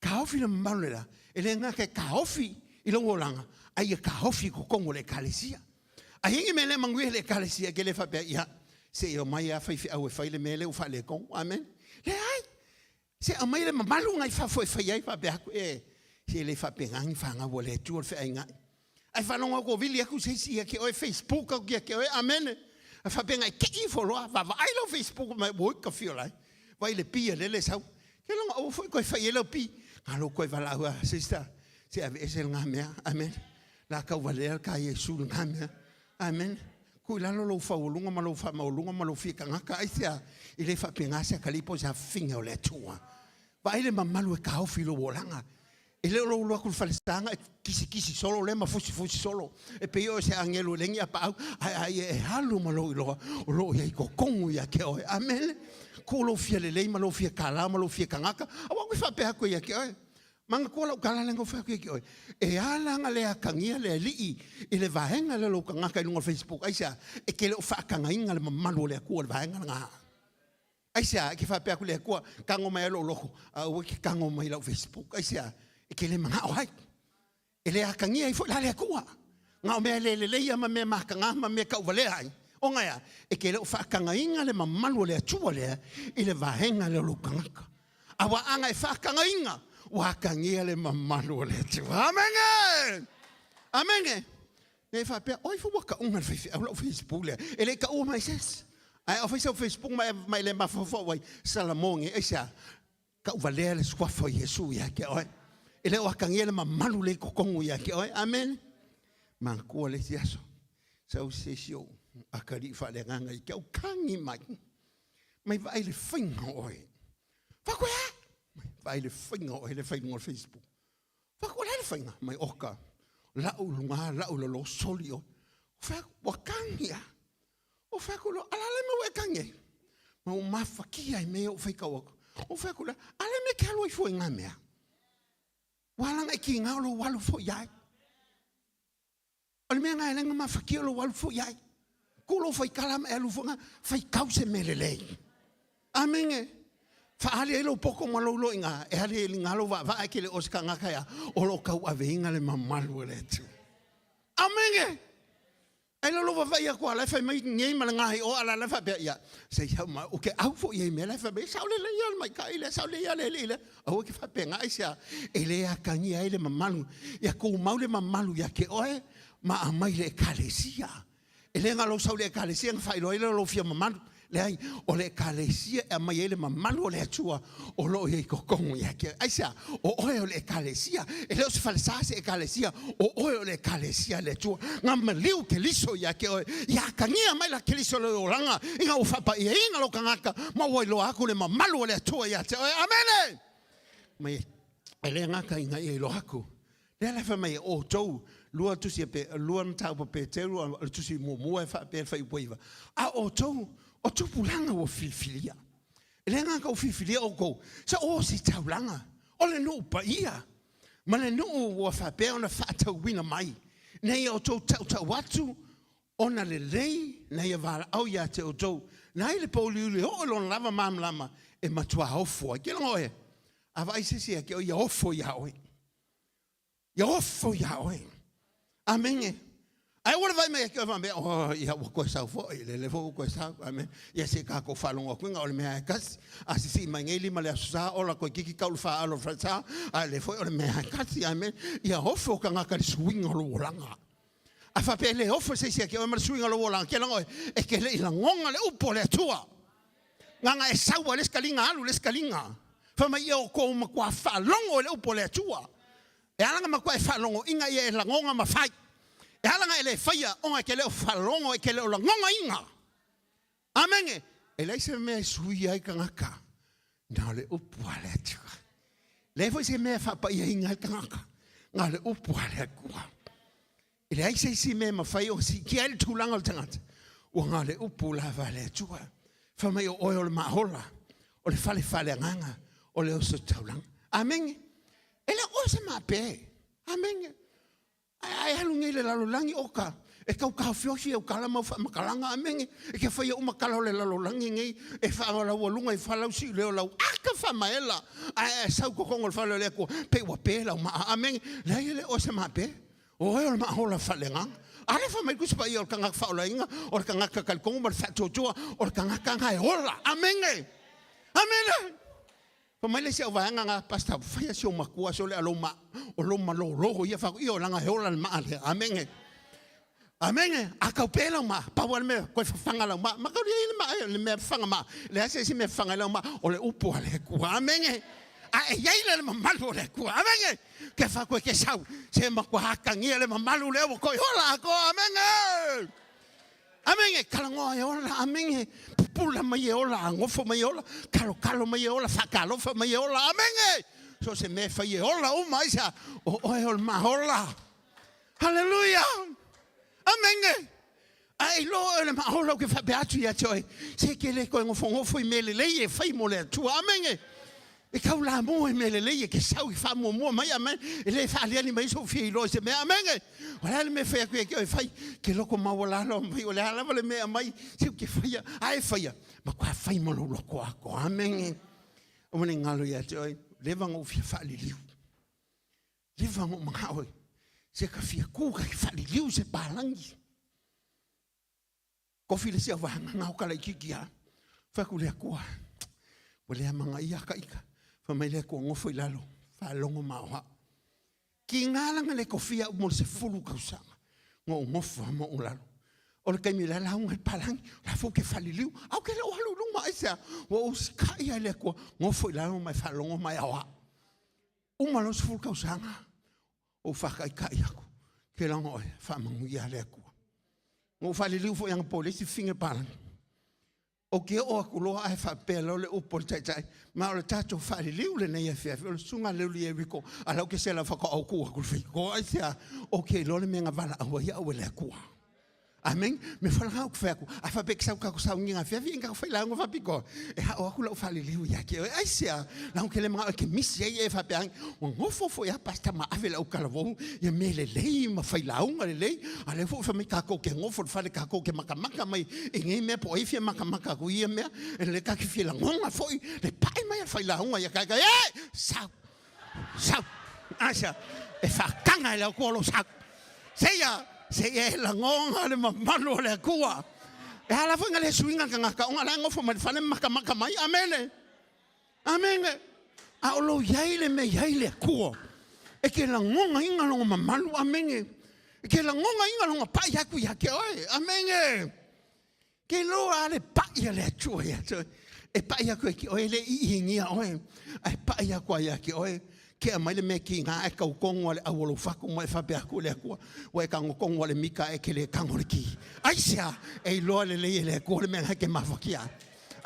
Speaker 1: Taofi le mamalu le la, e le gata e taofi i lou olaga, a ia taofi i totonu o le Ekalesia. A i ai ni mea le manuia i le Ekalesia, e te le faapea, ia, se i omai lava faifeau e fai le mea lea ua faaletonu. Amene. Leai. Se aumai le mamalu nai fafo e fai ai, faapea atu, e, se le faapena ni fanau a le Atua le feaiga'i. Ae faalogo atu o vili atu se isi ia te oe, Facebook atu ia te oe, amene. Ae faapea na e tei ifo loa, vaavaai lau Facebook mai, oi ka fio lai. Vai le pi a lele sau. Ke longa aua foi koe fai ai lau pi. Ngā lou koe valaau a sister, se aveese le ngā mea, amen. La kau valea le ka Iesu le ngā mea. Amen. Ku i lalo lou faualuga ma lou faamaualuga ma lou fia tagata, aisea e le faapena se atalii po o se afafine o le Atua. Vaai le mamalu e taofi i lou olaga. E le o lou alu atu i le falesataga e kisikisi solo lea ma fusifusi solo e pei oe o se agelu e leai ni apaau, ae a ia e alu ma lou iloa o lo o i ai totonu ia te oe. Amene. Ku lou fia lelei ma lou fia kālā ma lou fia tagata, aua koe faapea atu ia te oe. Manatua lau tala lea na ou fai atu ia te oe, e ala ona le atagia le alii i le vaega lea o lou tagata i luga o le Facebook, aisea? E te le o faatagaina le mamalu o le Atua i le vaega lena. Aisea? E te faapea atu i le Atua, tago mai lava lou loto, ae aua e te tago mai i lau Facebook. Aisea? E te le manao ai. E le atagia ai foi la le Atua. Na o mea le lelei ma mea mataga ma mea tauvalea ai. Ona e a? E te le o faatagaina le mamalu o le Atua lea i le vaega lea o lou tagata. Aua ana e faatagaina, ua atagia le mamalu o le Atua. Amene! Amene! Ne i faapea, oi foi ua tauga le faifeau lau Facebook lea. E le i taua mai se isi. Ae a fai sau Facebook ma e le mafaufau ai, Salamo nei, aisea? Tauvalea le suafa o Iesu ia te oe. E le o atagia le mamalu lea i totonu ia te oe. Amene. Manatua le isi aso, sau se isi ou atalii faaleagaga i te au kagi mai. Mai vaai le faiga o oe. Fai atu e a? Mai vaai le faiga o oe le fai i luga o le Facebook. Fai atu o le a le faiga? Mai oka, lau i luga, lau i lalo, soli oe. Fai atu, ua kagi a. O fai atu loa, a le a le mea ua e kagi ai? Ma ua mafatia ai mea ia ua faitau atu. O fai atu loa, a le mea e te alu ai fua i ngā mea? Ua ala ona e kīnā o lou alu foi ai. O le mea lena e ala ai ona mafatia o lou alu foi ai. Kū lou faitala ma e alu foi ngā, faitau se mea lelei. Amene. Faaali ai lou poto ma lou loiga, e ali ai i luga lou vaavaa e te le o se tagata ea, o lo o tauaveina le mamalu o le Atua. Amene. Ai lalo vaavaai atu a la e fai mai nei ma le gahi o ala la faapea ia se i ma o ke au foi i mea la fai mai sao lelei ia le maita'i lea sao lelei ia le alii lea aua ke faapena aisea e le atagia ai le mamalu ia tumau le mamalu ia te oe ma aumai le ekalesia e le na lou sau le ekalesia na faailoa ai lea o lou fia mamalu Leai, o le Ekalesia e aumai ai le mamalu o le Atua o lo o i ai i totonu ia te oe. Aisea? O oe o le Ekalesia. E le o se falesa se Ekalesia, o oe o le Ekalesia a le Atua. Na maliu Keriso ia te oe. Ia atagia mai la Keriso le olaga ina ua faapaiaina lou tagata ma ua iloa atu le mamalu o le Atua ia te oe. Amene! Mai e le gata ina ia iloa atu Lea la e fai mai e outou, lua tusi a pe, lua mataupu a Peteru, o le tusi muamua e faapea le fuaiupu 9, a outou o tupulaga ua filifilia. E le gata ua filifilia outou, sa o se taulaga, o le nuu paia, ma le nuu ua faapea ona faatauina mai, ina ia outou tautau atu ona lelei na ia valaau ia te outou, na ai le pouliuli e oo i lona lava malamalama e matua ofo ai. Ke logo oe, a vaai se isi ia te oe, ia ofo iā oe. Ia ofo iā oe. Amene. Ae ua le vaai mai ia te oe faapea, oh, ia ua toe sau foi, lele foi ua toe sau. Amene. Ia se i kākou faalogo atu o le mea e tasi. A sisii mai nei lima le aso sa, ola toeitiiti tau le faalo o le falesa, ae le foi o le mea e tasi. Amene. Ia ofo tagata i le suiga o lou olaga. A faapea e le ofo se isi ia te oe ma le suiga o lou olaga, ke laga oe e te le i lagoga le upu o le Atua. Gagana e sau lava i le isi taliga alu i le isi taliga. Fai mai ia outou matua faalogo i le upu o le Atua. E ala ona matua e faalogoina ia e lagoga ma fai. E ala ona e le faia ona e te le o faalogo e te le o lagogaina. Amene. E leai se mea e suia ai tagata na o le upu a le Atua. Leai foi se mea e faapaiaina ai tagata na o le upu a le Atua. E leai se isi mea e mafai ona siitia ai le tulaga o le tagata, ua na o le upu lava a le Atua. Fai mai o oe o le maaola, o le fale faaleagaga, o le ositaulaga. Amene. E le o oe se maape. Amene. Ae a e alu nei i le lalolagi, oka, e tau taofiofi au tala ma au faamatalaga, amene, e te faia uma tala o le lalolagi nei, e faalaualuga i fala au siuleo o lau ata faamaela, ae a e sau i totonu o le fale o le Atua, pei ua pe lau maa, amene. Leai e le o oe se maape. O oe o le maaola faaleagaga. A lea fai mai le Tusi Paia o le tagata faaolaina, o le tagata talitonu ma le faatuatua, o le tagata na e ola. Amene! Amene! Fai mai le isi au vaega na, Pastor, faia si ou matua sole a lou ma, o lou malolo ia fa io langa e ola le maa lea. Amene. Amene. A kau pe lau maa, pau a le mea, koe fafaga lau maa. Ma kau lia i le maa, le mea fafaga maa. Leai se isi mea fafaga i lau maa, o le upu a le Atua. Amene. A e iai le mamalu o le Atua. Amene. Ke fa koe ke sau, se matua atagia le mamalu lea ua koe ola atoa. Amene. Amene, talanoa e ola, amene, pupula mai e ola, agofo mai e ola, kalokalo mai e ola, faatalofa mai e ola, amene. So se mea e fai e ola uma aisea? O oe o le maola. Haleluia! Amene. A e iloa oe o le maola ou te faapea atu ia te oe, se ke le toe nofonofo i mea lelei e fai mo le Atua. Amene. E tau lamua i mea lelei e ke sau i faamuamua mai, amene. E le faaliali mai sou fia iloa i se mea, amene. O le a le mea e fai atu ia te oe e fai, ke loko maualalo mai, o le a lava le mea e aumai, se ou te faia, a e faia, matua fai ma lou loto atoa, amene. Aua ne i galo ia te oe, leva ona ou fia faaliliu. Leva ona ou manao e se ka fia ku ka faaliliu se palagi. Kofi le isi au vaega na o kalaititi a. Fai atu le Atua, ua le amanaia ka ita. Fai mai le Atua, nofo i lalo, faalogo ma o au. Kiga lana le kofia au mo le 10 tausaga na ou nofo ma ou lalo. O le taimi la lauga i le palagi, la foi ou te faliliu, ae ou te le o alu i luma, aisea? Ua ou usitai lava i le Atua, nofo i lalo ma e faalogo mai o au. Uma loa le 10 tausaga, ou faataitai atu, ke laga oe, faamanuia le Atua. Na ou faaliliu foi anapo i le isi fafine palagi. Ou te oo atu loa ae faapea loa le upu a le taitai, ma o le tatou faaliliu lenei afiafi, o le susuga a Leuli Eriko, a la ou te sela faatoa ou tu atu i le faitotoa, aisea? Ou te iloa le mea na valaau ai au e le Atua. Amen. Me whala ngau ku wheako. A whape ki sau kako saungi ngā whiawhi inga whai launga whapiko. E hao aku lau whaliliu ia ke oe. Ai sea, lau ke le mga oe ke misi ai e whape angi. Ua ngofo fo ia pasta ma ave lau kalavou. Ia me le lei ma whai launga le lei. A le fo whamai kako ke ngofo le whale kako ke makamaka mai. I ngei mea po ai fia makamaka ku ia mea. E le kaki fia langonga foi. Le pae mai a whai launga ia kai kai. E! Sau! Sau! Aisa, e whakanga e lau kua sau. Seia, seia e lagonga le mamalu o le Atua. E ala foi nga le suiga tagata ona la e nofo mai le fale ma makamaka mai. Amene. Amene. A o lou iai le mea iai le Atua. E ke lagogaina lona mamalu. Amene. E ke lagogaina lona pai atu ia te oe. Amene. Ke iloa a le pai a le Atua ia te oe. E pai atu e ke oe, e le iigia oe. Ae pai atu ai ia te oe. Ke aumai le mea kiga ae kau tonu a le au o lou fatu ma e faapea atu i le Atua, ua e tago tonu a le mika e ke le tago le ki. Aisea? E iloa lelei e le Atua le mea na e ke mafakia ai.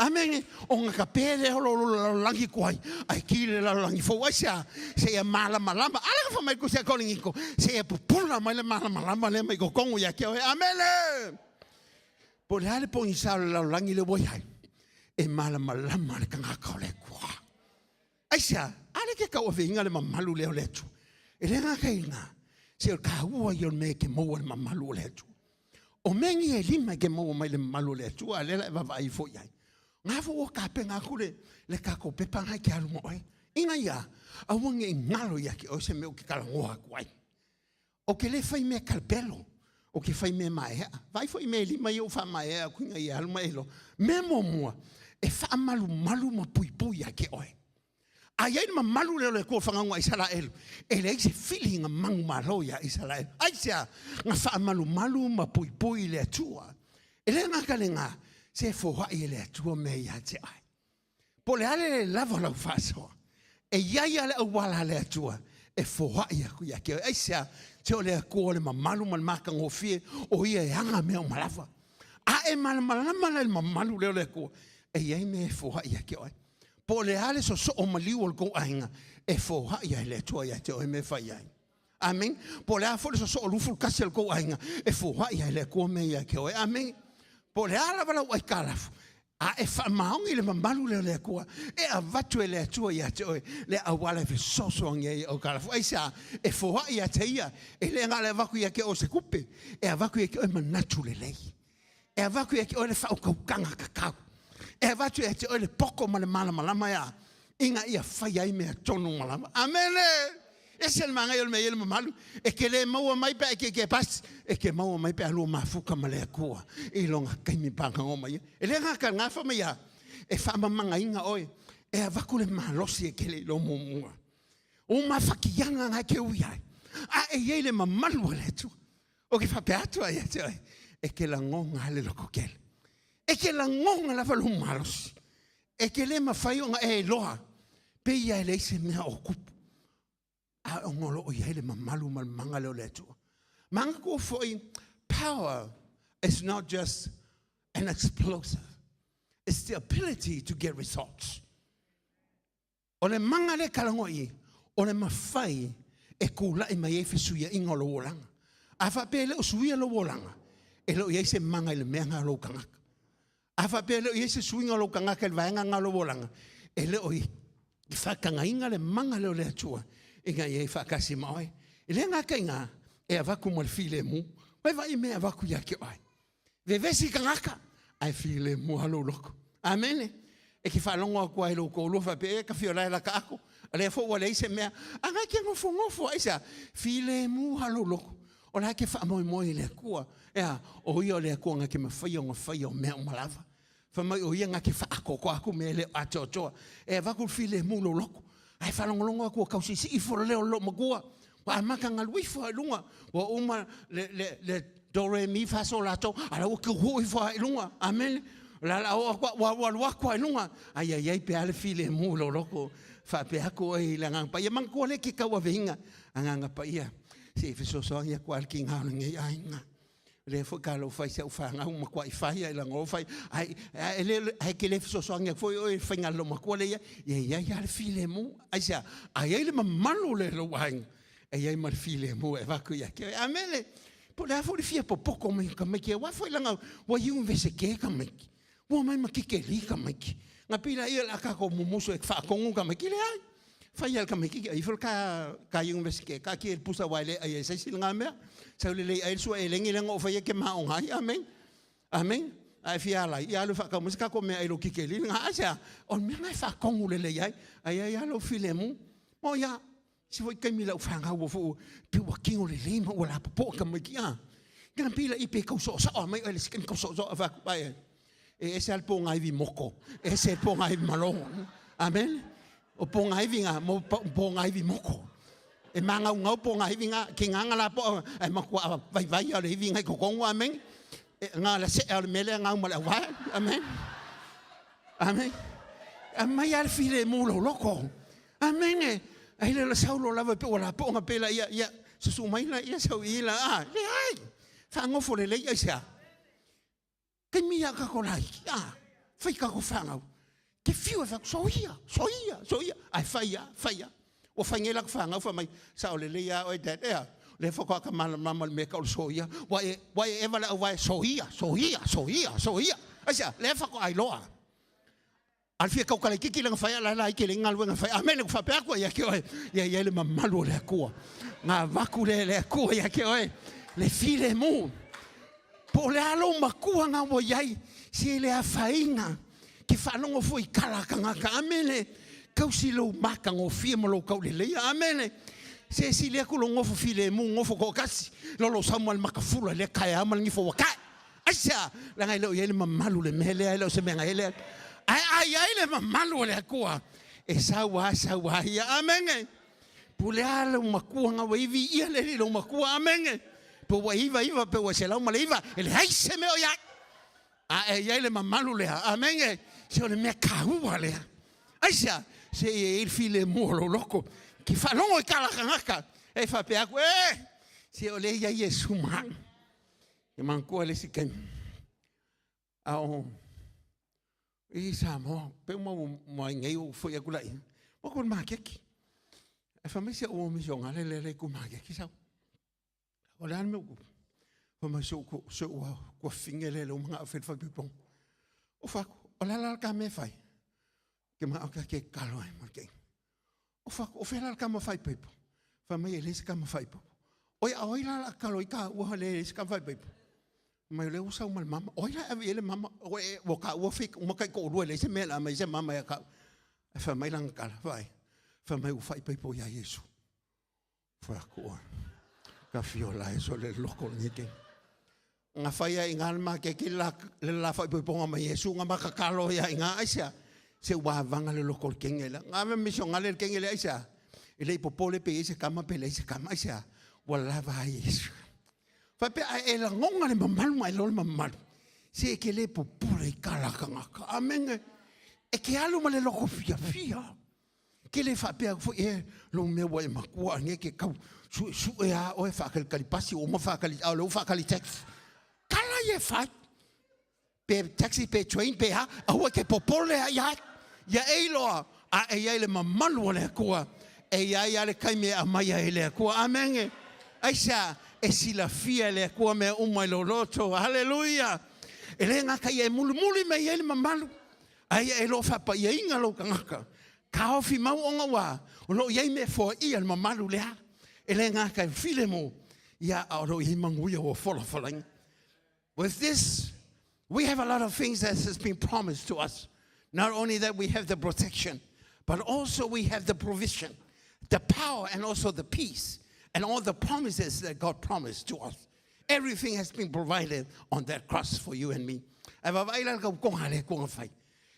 Speaker 1: Amene. O nga ka pe lea o lo lalolagi tuai, ae ki le lalolagi fou. Aisea? Seia malamalama. A lea ka fai mai le Tusi a Korinito, seia pupula mai le malamalama lea mai totonu ia te oe. Amene. Po o le a le pogisa o le lalolagi lea ua i ai, e malamalama le tagata o le Atua. Aisea? A lea ke tauaveina le mamalu lea o le Atua. E le gata i lena, se o le taua ia o le mea e ke maua le mamalu o le Atua. O mea nei e lima e ke maua mai le mamalu o le Atua, a lea la e vaavaai ifo i ai. Nga fo ua tapena atu le, le tatou pepa nga e ke alu ma oe. Ina ia, aua ne i galo ia te oe se mea ou te talanoa atu ai. Ou te le fai mea kalapelo, ou te fai mea maeaea. Vaai foi i mea e lima ia ua faamaeaea atu ina ia alu ma e iloa. Mea muamua, e faamalumalu ma puipui ia te oe. A i ai le mamalu lea o le Atua o fagauga a Isaraelu, e leai se filiga manumalo iā Isaraelu. Aisea? Na faamalumalu ma puipui le Atua. E le gata lena, se foai e le Atua mea ia te oe. Po o le a le le lava o lau faasoa, e i ai lava le auala a le Atua e foai atu ia te oe. Aisea? Se o le Atua o le mamalu ma le matagofie, o Ia e ana mea uma lava. A e malamalama la i le mamalu lea o le Atua, e i ai mea e foai ia te oe. Po o le a le sosoo maliu o le tou aiga, e foai ai le Atua ia te oe mea e fai ai. Amene. Po o le a foi le sosoo 21 o le tou aiga, e foai ai le Atua mea ia te oe. Amene. Po o le a lava lau aitalafu, a e faamaoni i le mamalu lea o le Atua, e avatu e le Atua ia te oe le auala e fesoasoani ai i aitalafu. Aisea? E foai ia te ia, e le na o le avatu ia te oe o se tupe, e avatu ia te oe manatu lelei. E avatu ia te oe le faautautaga tatau. E avatu ia te oe le poto ma le malamalama ea, ina ia fai ai mea tonu ma lava. Amene! Ese le manaia o le mea e i ai le mamalu, e te le maua mai pe a e tietie pasi, e te maua mai pe a lua mafuta ma le Atua i lona taimi paganoa mai ai. E le gata i lena, fai mai a, e faamamagaina oe, e avatu le malosi e te le iloa muamua. O mafatiaga na e te ui ai, a e i ai le mamalu o le Atua. Ou te faapea atu ai ia te oe, e te lagona lava le lototele. E te lagona lava lou malosi. E te le mafai ona e iloa, pei lava e leai se mea o tupu, a ona o lo o i ai le mamalu ma le mana lea o le Atua. Manatua foi, power is not just an explosive, it's the ability to get results. O le mana lea e talanoa i i, o le mafai e tulai mai ai fesuiaiga o lou olaga. A faapea e le o suia lou olaga, e le o i ai se mana i le mea lena o lou tagata. A faapea e le o i ai se suiga o lou tagata i le vaega lena o lou olaga, e le o i faatagaina le mana lea o le Atua ina ia i faatasi ma oe. E le gata i ina, e avatu ma le filemu. Vai vaai i mea e avatu ia te oe. Vevesi tagata, ae filemu lava lou loto. Amene. E te faalogo atu lava i lou toalua faapea, e ka fia lae la ka ako. A lea foi ua leai se mea. A na e te nofonofo aisea? Filemu lava lou loto. O la e te faamoemoe i le Atua. E a? O ia o le Atua na te mafaia ona faia o mea uma lava. Fai mai o ia na te faaatoatoa atu mea e le o atoatoa. E avatu le filemu i lou loto. Ae faalogologo atu ua tau siisii ifo le leo o le loomatua. Ua amata galu ifo i luga. Ua uma le, le, le do re mi fa sol la to. A la ua kiuhu ifo i luga. Amene. O le ala o aku ua ua alu aku i luga. Ai ai ai pe a le filemu i lou loto. Faapea atu oe i le Agaga Paia. Manatua lea ke tauaveina Agaga Paia. Se i fesoasoani atu lava le tiga o lenei aiga. lea foi ka lou fai si au fanau makuaʻi fai ai laga o fai ai e le ai ke le fesoasoani atu foi oe i le faiga a le loomatua lea ia ia i ai lava le filemu. Aisea? A i ai le mamalu lea i lou aiga, e i ai ma le filemu e avatu ia te oe. Amene. Po o le a foi le fia popoto mai o tamaiti aua foi laga ua iunivesite tamaiti, ua omai ma tikeli tamaiti. Na pei laia o le a tatou mumusu e faatonu tamaiti, leai. Fai a le tamaititi, ai ifo le ta, ta iunivesite, taatia i le pusa aua e le ai e se isi lena mea. Sau lelei ai le sua elegi lea na ou faia e te maoga ai. Amene. Amene. A e fia ala ai, ia alu e faatau mai se tatou meaai i lou tikeli lena. Aisea? O le mea lena e faatonu lelei ai. Ai ai lava lou filemu. Mo ia, isi foi taimi i lau fanau ua foi pei ua tino lelei ma ua lapopoa tamaiti, a. Kana pei laia pe tau soosoo mai oe le isi taimi tau soosoo fai atu, ai, ai. E ese lava le pogaivi moko, ese le pogaivi malogo. Amen. O pogaivi nga, mo pogaivi moko. E magaugau pogaivi nga, ke nganga la po, ai matua vaivai ia o le ivi nga i totonu, amen. E, nga la sea o le mea lea ngau ma le auvae, amen. Amen. Aumai lava le filemu i lou loto. Amene. Ai le la saulo lava pe ua lapoga pe la ia, ia, susu mai la ia sau i la, a, leai. Faagofo lelei aisea? Taimi ia kako laiti, a, fai kako fanau. Te fiu e fai, soia, soia, soia. Ae fai a, fai a. Ua fai nei laku fanau, fai mai, sao lelei a oe dad, ea. Lea faatoa ka malamalama le mea tau o le soia. Ua e, ua e eva le auvae, soia, soia, soia, soia. Aisea, lea faatoa iloa. A le fia tautala itiiti lana fai, a la e laiti e leai ni galuega e fai. Amene, ua faapea atu ai ia te oe, ia i ai le mamalu o le Atua. Na avatu lea e le Atua ia te oe, le filemu. Po o le a lou matua na ua i ai, se le afaina, ke faalogo foi i tala a tagata. Amene, tausi lou matagofie ma lou tauleleia. Amene. Se sili atu lou nofo filemu, nofo toatasi, lo lou sau ma le makafula i lea taeao ma le nifo ua tae. Aisea? Leaga e le o i ai le mamalu i le mea lea, e le o se mea na i ai le. Ae a i ai le mamalu o le Atua, E sau a sau a ia. Amene. Pule a lou makua nga ua ivi ia le alii lou makua. Amene. Pe ua iva iva pe ua 109, e leai se mea o i ai. A e i ai le mamalu lea. Amene. Se o le mea kaua lea. Aisea? Se i ai le filemu o lou loto. Ki faalogo i tala tagata e faapea atu, e, se o lea e i ai Iesu ma au. E manatua le isi taimi, a o i Samoa, pe uma ua ai nei ou foi atu laia, ua atu i le maketi. Ae fai mai si au uo misionale lea i ku maketi sau. O le a le mea ua tupu? Fai mai si ou tuafafine lea lea ua manao e fai le faaipoipoga. Ou fai atu, o le a la le ta mea e fai? Ke manao ta te tatalo ai ma le kei. Ou fai atu, o fea la le tama faaipoipo? Fai mai e leai se tama faaipoipo. Oi, a o ai la o le a tatalo ai taua o lea e leai se tama faaipoipo? Fai mai o lea ua sau ma le mama. O ai la e ave i ai le mama? Ua taua fai uma taitoalua e leai se mea o le a aumai ai se mama ia taua. Ae fai mai lana tala, vaai, fai mai ua faaipoipo ia Iesu. Fai atu oe, ka fiola e so le loko lenei taimi. Na fai ai i le maketi le la faaipoipoga ma Iesu, na ma tatalo ai i ina, aisea? Se ua avaga le loko o le kenge lea. Na ave misionale le kenge lea, aisea? E le i popole pe i ai se tama pe leai se tama, aisea? Ua lava ai Iesu. Faapea, a e lagona le mamalu ma e iloa le mamalu, se e te le popole i tala a tagata. Amene. E te alu ma le loto fiafia. Ke le faapea atu foi, e, lou mea ua e matua ane ke tau suesue a oe faatalitali pasi ua uma faatali, a o lea ua faatali taxi. Tala ia e fai. Pe taxi, pe train, pe a, aua e te popole ai ai. Ia e iloa, a e i ai le mamalu o le Atua, e i ai lava le taimi e aumai ai e le Atua. Amene. Aisea? E silafia e le Atua mea uma i lou loto. Haleluia! E le gata ia e mulimuli mai ai le mamalu, Aia e lo faapaiaina lou tagata, taofi mau ona ua o lo o i ai mea e foaia le mamalu lea. E le gata e filemu, ia a o lo o i ai manuia ua folafolaina. With this, we have a lot of things that has been promised to us. Not only that we have the protection, but also we have the provision, the power and also the peace and all the promises that God promised to us. Everything has been provided on that cross for you and me. Ae vaavaai la le tautoga a le Atua na fai.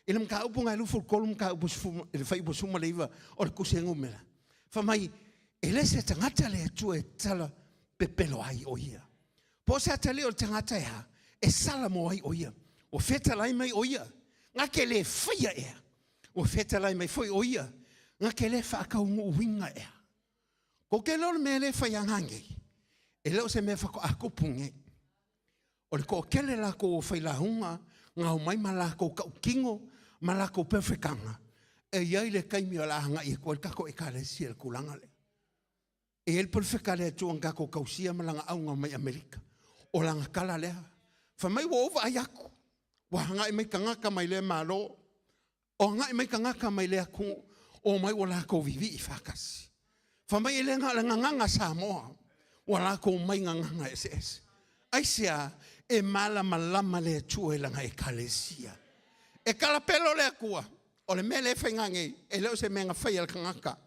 Speaker 1: I le mataupu na e 23 mataupu i le fuaiupu 19 o le tusi a Numera, fai mai, e le se tagata le Atua e tala pepelo ai o ia. Po o se atalii o le tagata e a, e sala mo ai o ia. Ua fetalai mai o ia, na ke le faia ea. Ua fetalai mai foi o ia, na ke le faataunuuina ea. Ko ke leo le mea lea e fai aga nei, e le o se mea faatoa tupu nei. O le toatele latou o failauga na omai ma latou tautino ma latou pefekanga, e i ai le taimi o le a agai atu ai le tatou Ekalesia i le tulaga lea. E i ai le perofeta a le Atua na tatou tausia ma lana auga mai Amerika. O lana tala lea, fai mai ua ou vaai atu, ua agai mai tagata mai lea Malo, O agai mai tagata mai lea atunuu, omai ua latou vivii faatasi. Fai mai e le na o le gagana Samoa, ua latou omai gagana eseese. Aisea? E malamalama le Atua i lana Ekalesia. E kalapelo le Atua, o le mea lea e faiga nei, e le o se mea na faia e le tagata,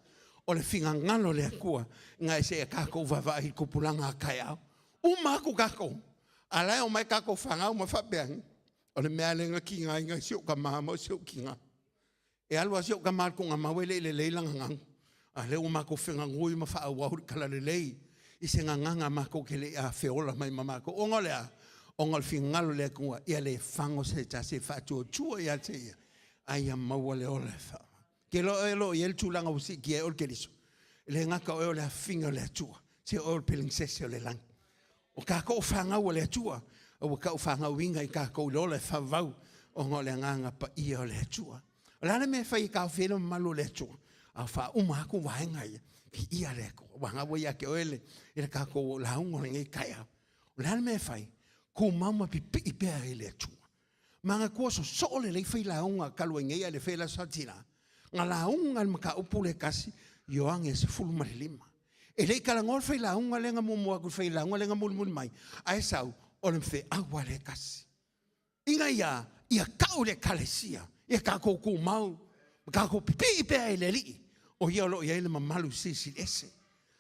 Speaker 1: o le finagalo o le Atua, ina e seia tatou vaavaai i le tupulaga a taeao. Uma atu tatou, a la e omai tatou fanau ma faapea, O le mea lea na tigaina ai si ou tama ma si ou tina. E alu lava si ou tama i le tuugamau e le i lelei lana gagana. A o lea ua matou feganui ma faaauau le talalelei i se gagana matou te le i afeola mai ma matou. Ona o le a? Ona o le finagalo o le Atua ia le fago se tasi e faatuatua ia te ia, a ia maua le ola e faa. Ke loa oe o lo o i ai le tulaga ua siitia ai oe le Keriso, e le gata o oe o le afafine o le Atua, se o oe o le pelenisese o le lagi. O tatou o fanau a le Atua, a ua tau fanauina i tatou i le ola e faavavau ona o le Agaga Paia o le Atua. O le a le mea e fai e taofi ai le mamalu o le Atua? A faauma atu vaega ia, viia le Atua, aua na ua ia te oe le, i le tatou lauga o lenei taeao. O le a le mea e fai? Tumau ma pipii pea i le Atua. Manatua sosoo lelei failauga talu ai nei a le fela satina na lauga le mataupu le tasi Ioane 15. E le i talanoa le failauga lea na muamua atu i le failauga lea na mulimuli mai, ae sau o le feau a le tasi. Ina ia, ia tau i le Ekalesia, ia tatou tumau, ma tatou pipii pea i le Alii, o ia o lo o i ai le mamalu silisili ese.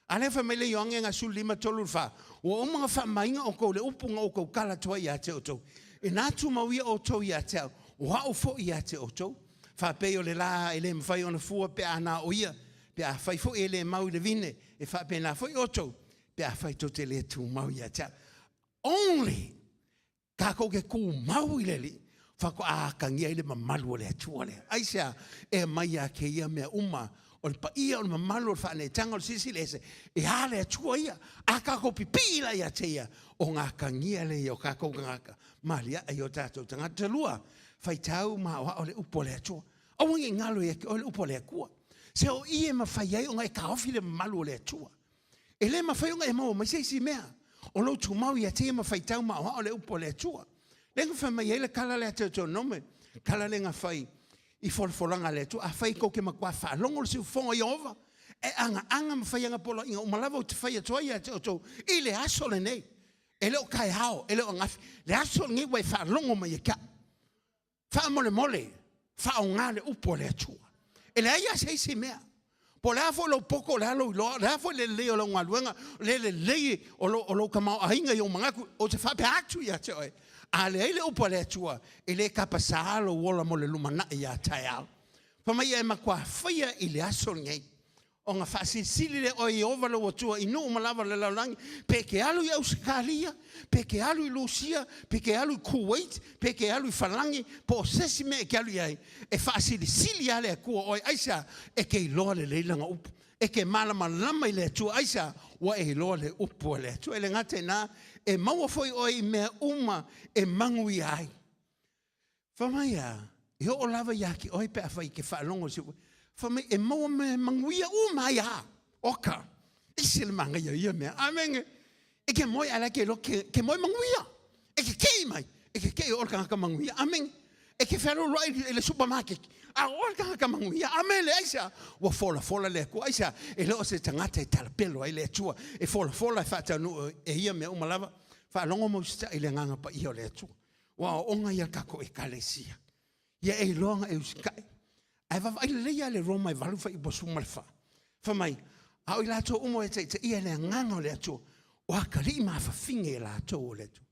Speaker 1: A lea fai mai le Ioane na 15, 3 i le 4, Ua uma ona faamamaina outou i le upu na ou tautala atu ai ia te outou. Ina tumau ia outou ia te au, o au foi ia te outou. Faapei o le la e le mafai ona fua pe a na o ia, pe afai foi e le mau i le vine, e faapena foi outou, pe afai tou te le tumau ia te au. Only tatou te tumau i le Alii, faatoa atagia ai le mamalu o le Atua lea. Aisea? E aumai ia te ia mea uma, o le paia, o le mamalu, o le faaneetaga, o le Silisili Ese, e a le Atua ia? A tatou pipii la ia te ia, ona atagia lea ia o tatou tagata, malia'a i o tatou tagata. Lua, faitau ma aoao le upu a le Atua. Aua ne i galo ia te oe le upu a le Atua. Se o i e mafai ai ona e taofi le mamalu o le Atua. E le mafai ona e maua mai se isi mea. O lou tumau ia te ia ma faitau ma aoao le upu a le Atua. Lea na fai mai ai le tala lea a Teutonome, tala lea na fai i folafolaga a le Atua, afai tou te matua faalogo le siufofoga o Ieova, e agaaga ma fai ana poloaiga uma lava ou te fai atu ai ia te outou i le aso lenei. E le o taeao, e le o ananafi, le aso lenei ua e faalogo mai ia te au. Faamolemole, faaaoga le upu a le Atua. E leai lava se isi mea. Po o le a foi lou poto, o le a lou iloa, o le a foi le lelei o lau galuega, le lelei o lou tamaoaiga i ou manatu, ou te faapea atu ia te oe, a leai le upu a le Atua, e le tapasā lou ola mo le lumanai a taeao. Fai mai ia e matua faia i le aso lenei. Ona faasilisili lea oe Ieova lou Atua i nuu uma lava o le lalolagi, pe e te alu i Ausetalia, pe e te alu i Lusia, pe e te alu i Kuwait, pe e te alu i Falagi, po o se isi mea e te alu i ai, e faasilisili lava le Atua oe. Aisea? E te iloa lelei Lana upu. E te malamalama i le Atua. Aisea? Ua e iloa le upu a le Atua. E le gata i lena, e maua foi oe i mea uma e manuia ai. Fai mai a, e oo lava ia te oe pe afai e te faalogo i se upu. Fai mai, e maua mea manuia uma ai a. Oka, ese le manaia o ia mea. Amene. E ke moe a la ke iloa ke, ke moe manuia. E ke kei mai, e ke kei o le tagata manuia. Amene. E ke fealoloai i le supermarket, a o le tagata manuia. Amene. Aisea? Ua folafola le Atua. Aisea? E le o se tagata e talapelo ai le Atua. E folafola e faataunuu e ia mea uma lava. Faalogo ma usitai i le Agaga Paia o le Atua. Ua aooga ia tatou ekalesia. Ia e iloa na e usitai. Ae vaavaai lelei ia le Roma e 8 fuaiupu 14. Fai mai, a o i latou uma e taitaia e le agaga o le Atua, o atalii ma afafine e latou o le Atua.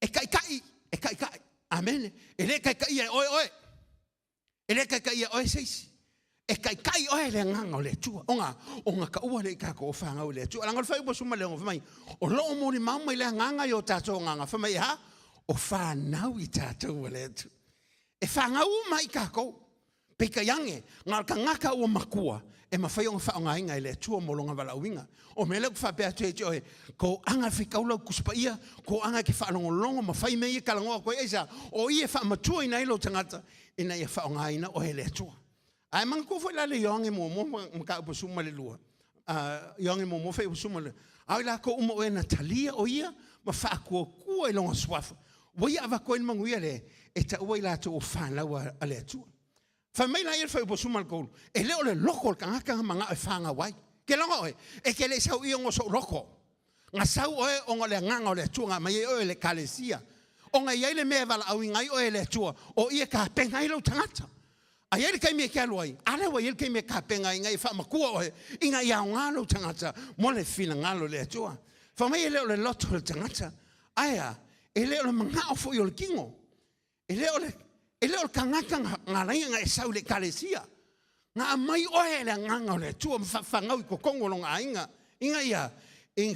Speaker 1: E taitai, e taitai. Amene. E le taitaia e oe oe. E le taitaia oe se isi. E taitai oe le agaga o le Atua. Ona, ona taua lea i tatou o fanau i le Atua. Leaga o le fuaiupu 16, fai mai, o lo o molimau mai le agaga i o tatou agaga. Fai mai e a? O fanau i tatou a le Atua. E fanau uma i tatou. Peitai ane, na o le tagata ua matua e mafai ona faaaogaina e le Atua mo lona valaauina. O le mea lea ou te faapea atu ai ia te oe, toaga e faitau lau Tusi Paia, toaga e te faalogologo ma fai mea ia e talanoa atu ai, aisea? O i e faamatuaina ai lou tagata ina ia faaaogaina oe e le Atua. Ae manatua foi la le Ioane muamua mataupu 12, Ioane muamua fuaiupu 12, a o i latou uma o e na talia o ia ma faatuatua i lona suafa, ua ia avatu ai le manuia lea e taua i latou o fanau a le Atua. Fai mai la ia le fuaiupu 13, e le o le loto o le tagata na manao e fanau ai. Ke logo oe, e te le i sau i ona o sou loto. Na sau oe ona o le agaga o le Atua na aumai ai oe i le ekalesia. Ona e i ai le mea e valaauina ai oe e le Atua, o i e tapena ai lou tagata. A i ai le taimi e te alu ai, a lea ua i ai le taimi e tapena ai ina ia faamatua oe, ina ia aoga lou tagata mo le finagalo o le Atua. Fai mai e le o le loto o le tagata, ae a, e le o le manao foi o le tino. E le o le, e le o le tagata na, na ala ai ona e sau i le ekalesia. Na aumai oe e le Agaga o le Atua ma faafanau i totonu o lona aiga, ina ia, ina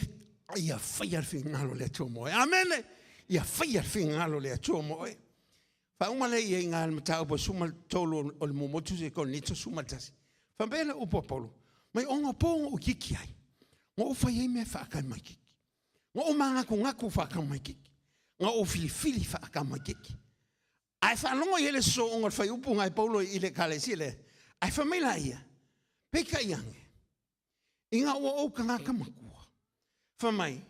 Speaker 1: ia faia le finagalo o le Atua mo oe. Amene! Ia faia le finagalo o le Atua mo oe. Faauma lea i ai i le mataupu 13 o le muamua Tusi a Korinito 11. Faapea le upu a Paulo, mai ona po na ou itiiti ai, na ou fai ai mea faatamaitiiti. Na ou manatunatu faatamaitiiti, na ou filifili faatamaitiiti. Ae faalogo i ai le sosooga o le fuaiupu na e Paulo i le ekalesia lea, ae fai mai la ia, peitai ane, ina ua ou tagata matua, fai mai,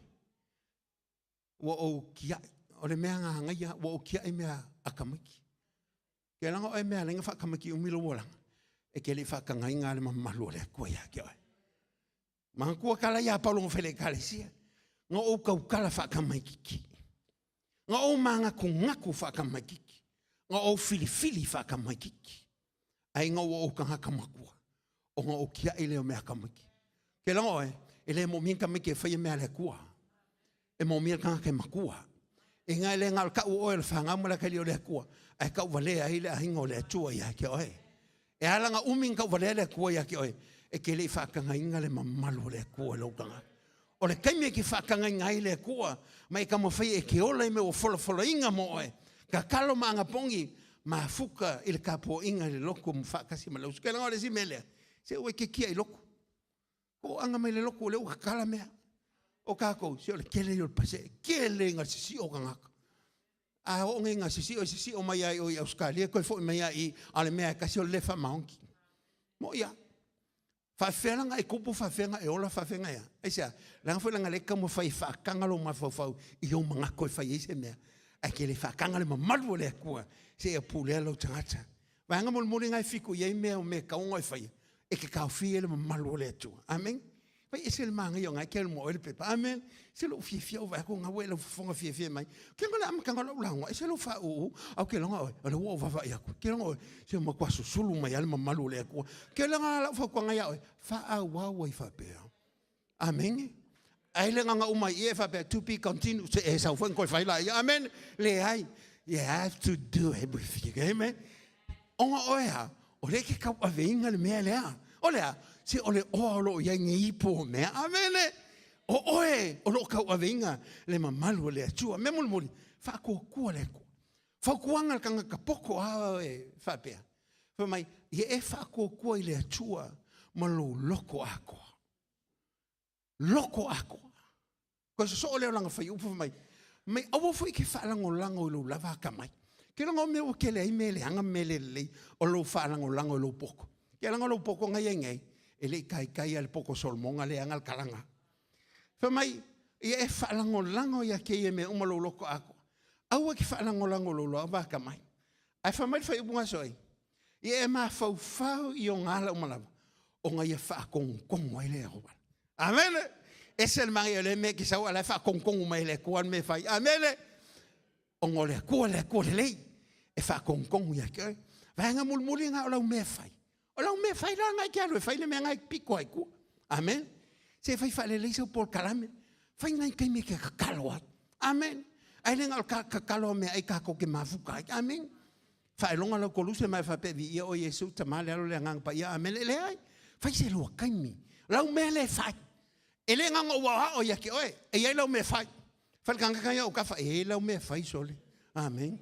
Speaker 1: ua ou tiai, o le mea na agaia, ua ou tiai mea a tamaiti. Ke laga oe mea lenga faatamaiti umi lou olaga, e te le i faatagaina le mamalu o le Atua ia te oe. Manatua tala ia Paulo na fai i le ekalesia, na ou tautala faatamaitiiti, na ou manatunatu faatamaitiiti, na ou filifili faatamaitiiti, ae ina ua ou tagata matua, ona ou tiai lea o mea tamaiti. Ke laga oe, e le moomia ni tamaiti e faia mea a le Atua. E moomia le tagata e matua. E ngai le ngalo kau oe le whangau ma la kali o le akua. Ai kau valea ai le ahinga o le atua ia ke oe. E ala nga umi kau valea le akua ia ke oe. E ke le whaakanga le mamalu o le akua lo kanga. O le taimi e ke faatagaina ai le Atua, ma e taumafai e ke ola i mea ua folafolaina mo oe, tatalo ma agapogi, mafuta i le tapuaiga i le lotu ma faatasi ma le uso. Ke laga o le isi mea lea, se ua e ke tiai lotu. Toaga mai le lotu o lea ua tatala mea. O tatou, se o le tele ia o le pasee, tele ina sisio tagata. A oo nei ina sisio, e sisio mai lava i o i Ausetalia toe foi mai lava i i, a o le mea lava e tasi o le le faamaoni. Moʻi lava. Faafefea la ona e tupu, faafefea ona e ola, faafefea ona e a? Aisea? Leaga foi leaga o lea e te taumafai e faataga lou mafaufau i ou manatu e fai ai se mea, ae te le faataga le mamalu o le Atua seia pulea lou tagata. Vaega mulimuli lena e fiku i ai mea o mea e tatau ona e faia, e te taofia ai le mamalu o le Atua. Amene. Fai ese le manaia o na e ke alu ma oe le pepa. Amen. Se lou fiafia o vaai atu na ua e lau fofoga fiafia mai. Ke le amataga o lau lauga, ese lou faauu, a o ke loga oe, o lea ua ou vaavaai atu. Ke loga oe, se matua susulu mai lava le mamalu o le Atua. Ke loga lau fautuaga ia oe, faaauau ai faapea. Amene. Ai le agaga uma i e faapea, to be continued, se e sau foi na toe fai laia. Amen. Leai. You have to do it with you. Amen. Ona oe a, o lea e ke tauaveina le mea lea. O le a? Se o le oa o lo o i ai nei ipu o mea. Amene! O oe o lo o tauaveina le mamalu o le Atua. Mea mulimuli, faatuatua le Atua. Fautuaga a le tagata poto a e faapea. Fai mai, ia e faatuatua i le Atua ma lou loto atoa. Loko atoa. Koe sosoo lea o lana fuaiupu fai mai, mai aua foi e ke faalagolago i lou lava atamai. Ke loga o mea ua tele ai mea leaga ma mea le lelei o lou faalagolago i lou poto. Ke laga o lou poto na iai nei, e le i taitai a le poto o Solomoga leaga le talaga. Fai mai, ia e faalagolago ia kēia mea uma lou loto atoa. Aua e ke faalagolago i lou lava atamai. Ae fai mai le fuaiupu na soi, ia e mafaufau i ona ala uma lava, ona ia faatonutonu ai le auala. Amene! Ese le manaia o lea mea e te sau a o la e faatonutonu mai e le Atua le mea e fai. Amene! Ona o le Atua le Atua lelei e faatonutonu ia te oe. Vaega mulimuli lena o lau mea e fai. O lau mea fai la na e te alu e fai le mea na e pito ai tua. Amen. Se fai faalelei sau polokalame. Fai nai taimi e te tatalo ai. Amen. Ai le na o le tatalo a meaai tatou te mafuta ai. Amen. Faailoga lau koluse ma e faapea viia oe Iesu Tama le Alo le Agaga Paia. Amen. E leai. Fai se lua taimi. Lau mea le fai. E le na ona ou aoao ia te oe. E i ai lau mea fai. Fai le tagata ia o kafa, e i ai lau mea fai sole. Amen.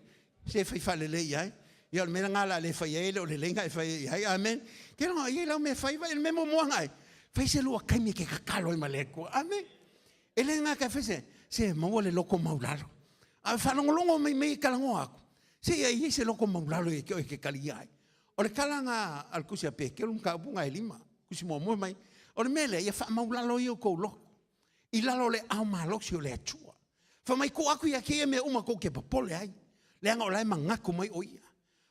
Speaker 1: Se fai faalelei i ai. Ia o le mea lena o le a le fai ai, e le o lelei na e fai ai i ai. Amen. Ke loga, e i ai lau mea fai, vai le mea muamua na e, fai se lua taimi e ke tatalo ai ma le Atua. Amen. E le gata e fai se, se maua le loko maulalo. A faalogologo mai mei e talanoa atu, se ia i ai se loko maulalo ia te oe e ke talia ai. O le tala na a le tusi a Petelo, mataupu na e lima, tusi muamua mai, o le mea lea, ia faamaulalo ia outou loto. i lalo o le ao malosi o le Atua. Fai mai, tuu atu ia kēia mea uma tou te popole ai, leaga o la e manatu mai ʻo ia.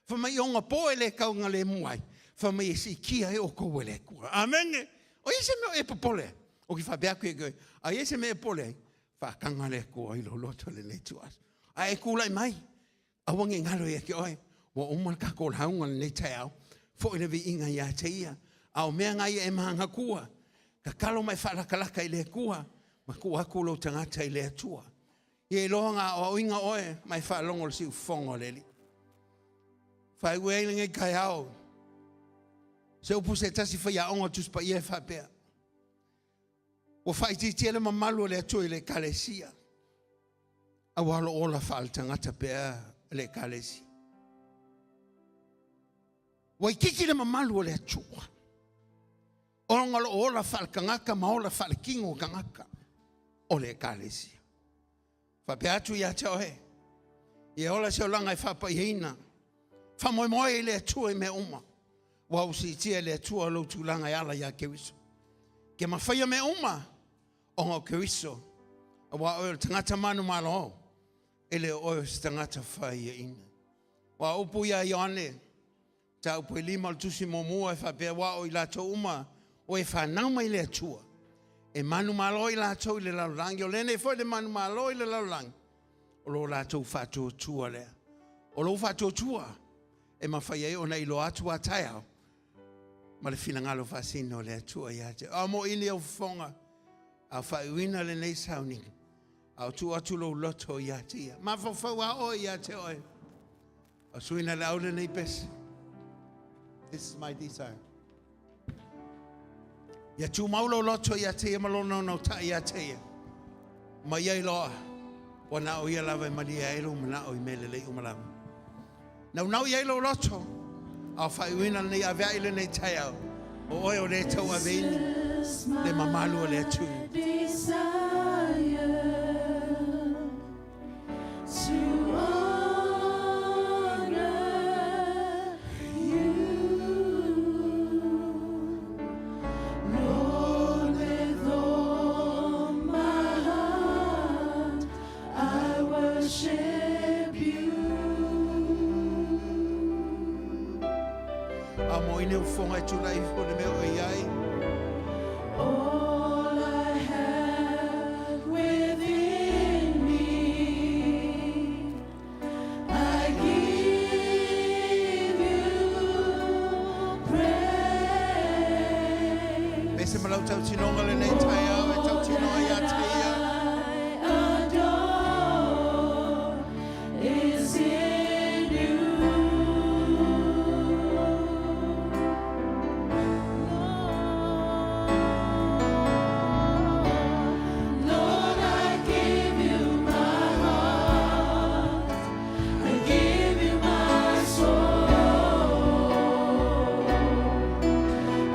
Speaker 1: Fai mai, i ona pō e le taugalemu ai, fai mai e siitia ai ʻoukou e le Atua. Amene! O ia se mea o e popole ai? O ke faapea atu ia te oe, a ia se mea e popole ai, faataga le Atua i lou loto lenei ituaso. A e tulai mai, Aua ne i galo ia te oe, ua uma le tatou lauga lenei taeao, foi le viiga ia te ia. A o mea na ia e manatua, tatalo ma e faalatalata i le Atua, ma tuu atu lou tagata i le Atua. Ia iloa na aoaoina oe ma e faalogo le siufofoga o le Alii. Faaiu ai lenei taeao, se upu se tasi faiaoga o Tusi Paia e faapea, Ua faaitiitia le mamalu o le Atua i le Ekalesia, aua o lo o ola faaletagata pea le Ekalesia. Ua itiiti le mamalu o le Atua, ona o lo o ola faaletagata ma ola faaletino tagata o le Ekalesia. Faapea atu ia te oe, ia ola se olaga e faapaiaina, faamoemoe i le Atua i mea uma, ua ou siitia e le Atua lou tulaga e ala iā Keriso. Ke mafaia mea uma, ona o Keriso, aua oe o le tagata manumalo, e le o oe o se tagata faiaina. Ua upu iā Ioane, Mataupu e lima o le tusi muamua e faapea, Aua o i latou uma o e fanau mai le Atua, e manumalo i latou i le lalolagi, o lenei foi le manumalo i le lalolagi, o lo latou faatuatua lea. O lou faatuatua e mafai ai ona iloa atu a taeao ma le finagalo faasino o le Atua ia te. A mo ini au fofoga, a faaiuina lenei sauniga. A o tuu atu lou loto ia te ia. Mafaufau a oe ia te oe. O suina le au lenei pese. This is my desire. Ia tumau lou loto ia te ia ma lou naunautai ia te ia. Ma ia iloa, ua na o ia lava e malie ai lou manao i mea lelei uma lava. Naunau i ai lou loto, a o faaiuina lenei aveai lenei taeao, o oe o le tauaveina le mamalu o le atunuu. A mo ine ufoga e tulai ifo le mea o i ai.
Speaker 2: All I have within me, I give you praise.
Speaker 1: Pese ma lau tautinoga lenei taeao e tautinoga ia te ia.
Speaker 2: I adore is in you. Lord, I give you my heart. I give you my soul.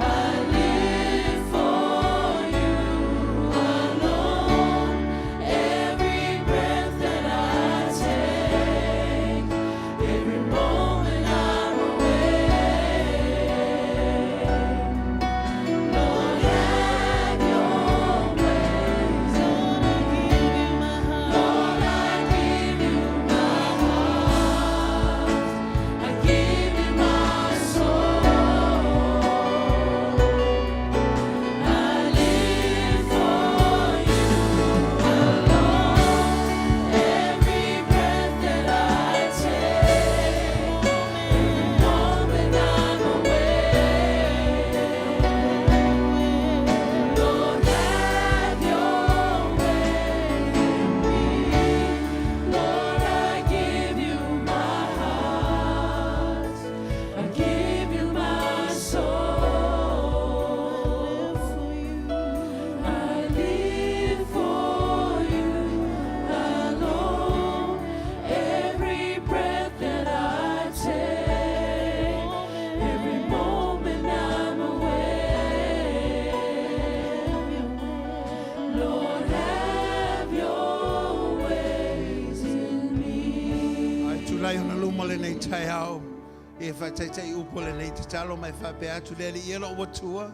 Speaker 2: I live for you alone. Every breath that I take, every moment I'm awake. Lord, have your way. Lord, I give you my heart. I give you my soul. I live for you alone. Every breath that I take, every moment I'm awake. Lord, have your way in me. Lord, I give you my heart. I give you my soul. I live for you alone. Every breath that I take, every moment I'm awake. Lord, have your ways in me.
Speaker 1: Ai tulai ona luma lenei taeao. E faataitai upu lenei tatalo ma e faapea atu le Alii e lou Atua,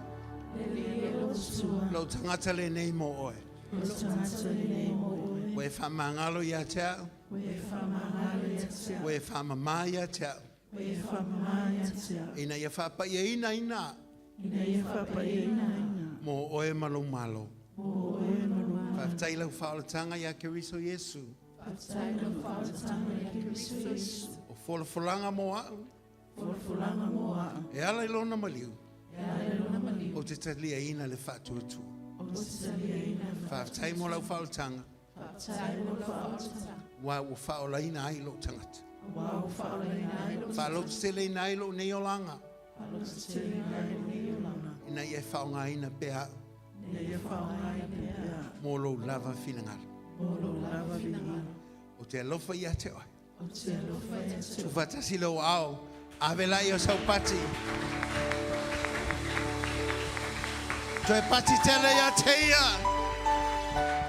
Speaker 1: lou tagata lenei mo oe. Ua e faamagalo ia te au, ua e faamama ia te au, ina ia faapaiaina ina mo oe ma lou Malo. Faafetai lau faaolataga ia Keriso Iesu. O folafolaga mo au e ala i lona maliu, ou te taliaina le faatuatua. Faafetai mo lau faaolataga, ua ua faaolaina ai lou tagata. Faalauteleina ai lou nei olaga, ina ia e faaaogaina pea au mo lou lava finagalo. Ou te alofa ia te oe. Tuufaatasi lou aao, ave laia o sau pati. Toe pati tele ia te ia.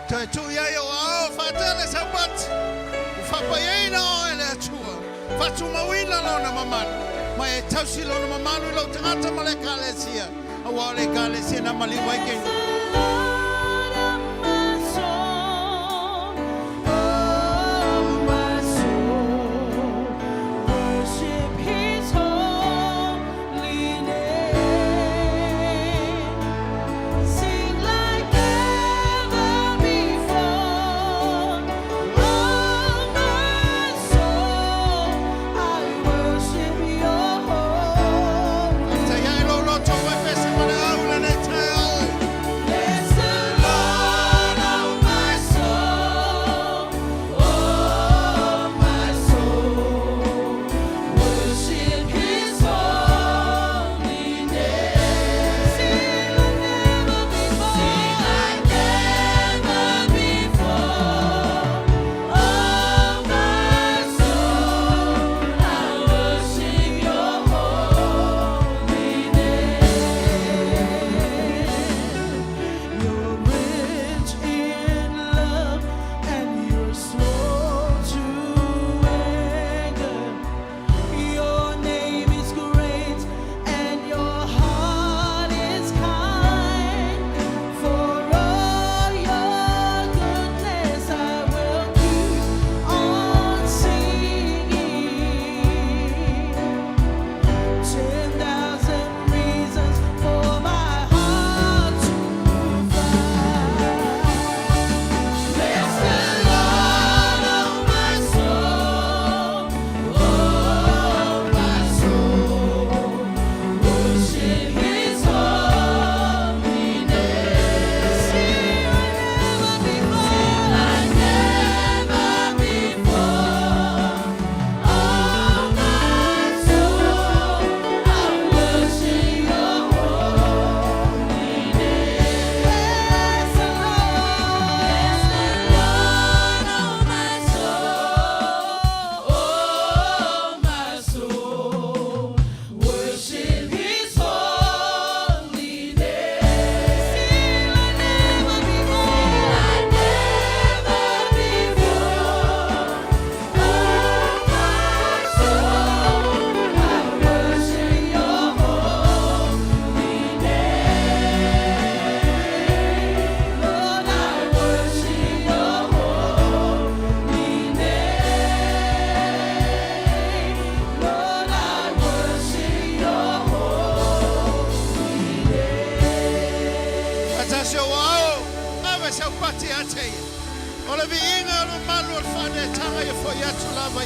Speaker 1: Toe tuu i ai ou aao, faatele sau pati. Ua faapaiaina oe e le Atua. Faatumauina Lona mamalu. Ma e tausi Lona mamalu i lou tagata ma le Ekalesia, aua o le Ekalesia na maliu ai ke.
Speaker 2: Lord of my soul, oh my soul, worship His holy name. Sing like never before. Oh my soul, I worship Your holy
Speaker 1: Faafetai ai lou loto ua e pese ma le au lenei taeao.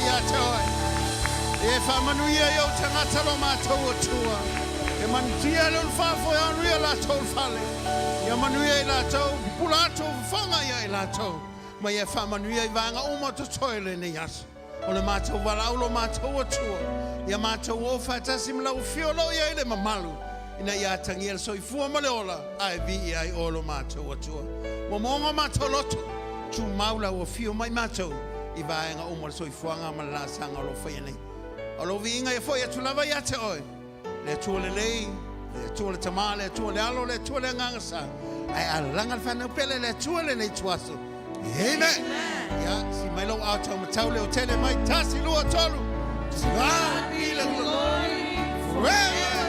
Speaker 1: ia te oe. E faamanuia i ou tagata lo matou Atua. E manutia le ulufaafo e anu ia latou fale. Ia manuia i latou, pupula atu ou fofoga ia i latou. Ma ia faamanuia i vaega uma o totoe o lenei aso. O le matou valaau lo matou Atua, ia matou o faatasi ma lau afio o lo o i ai le mamalu, ina ia atagia le soifua ma le ola, ae viia ai oe lo matou Atua. Momoga o matou loto, tumau lau afio mai matou i vaega uma o le soifuaga ma le laasaga o lo o faia nei. O lou viiga ia foi atu lava ia te oe, le Atua lelei, le Atua le Tama, le Atua le Alo, le Atua le Agaga Sa, ae alaga le fanau pele le Atua lenei ituaso. Amen. Ia, si mai lou ao tau matau leo tele mai, tasi, lua, tolu. To God be the glory forever.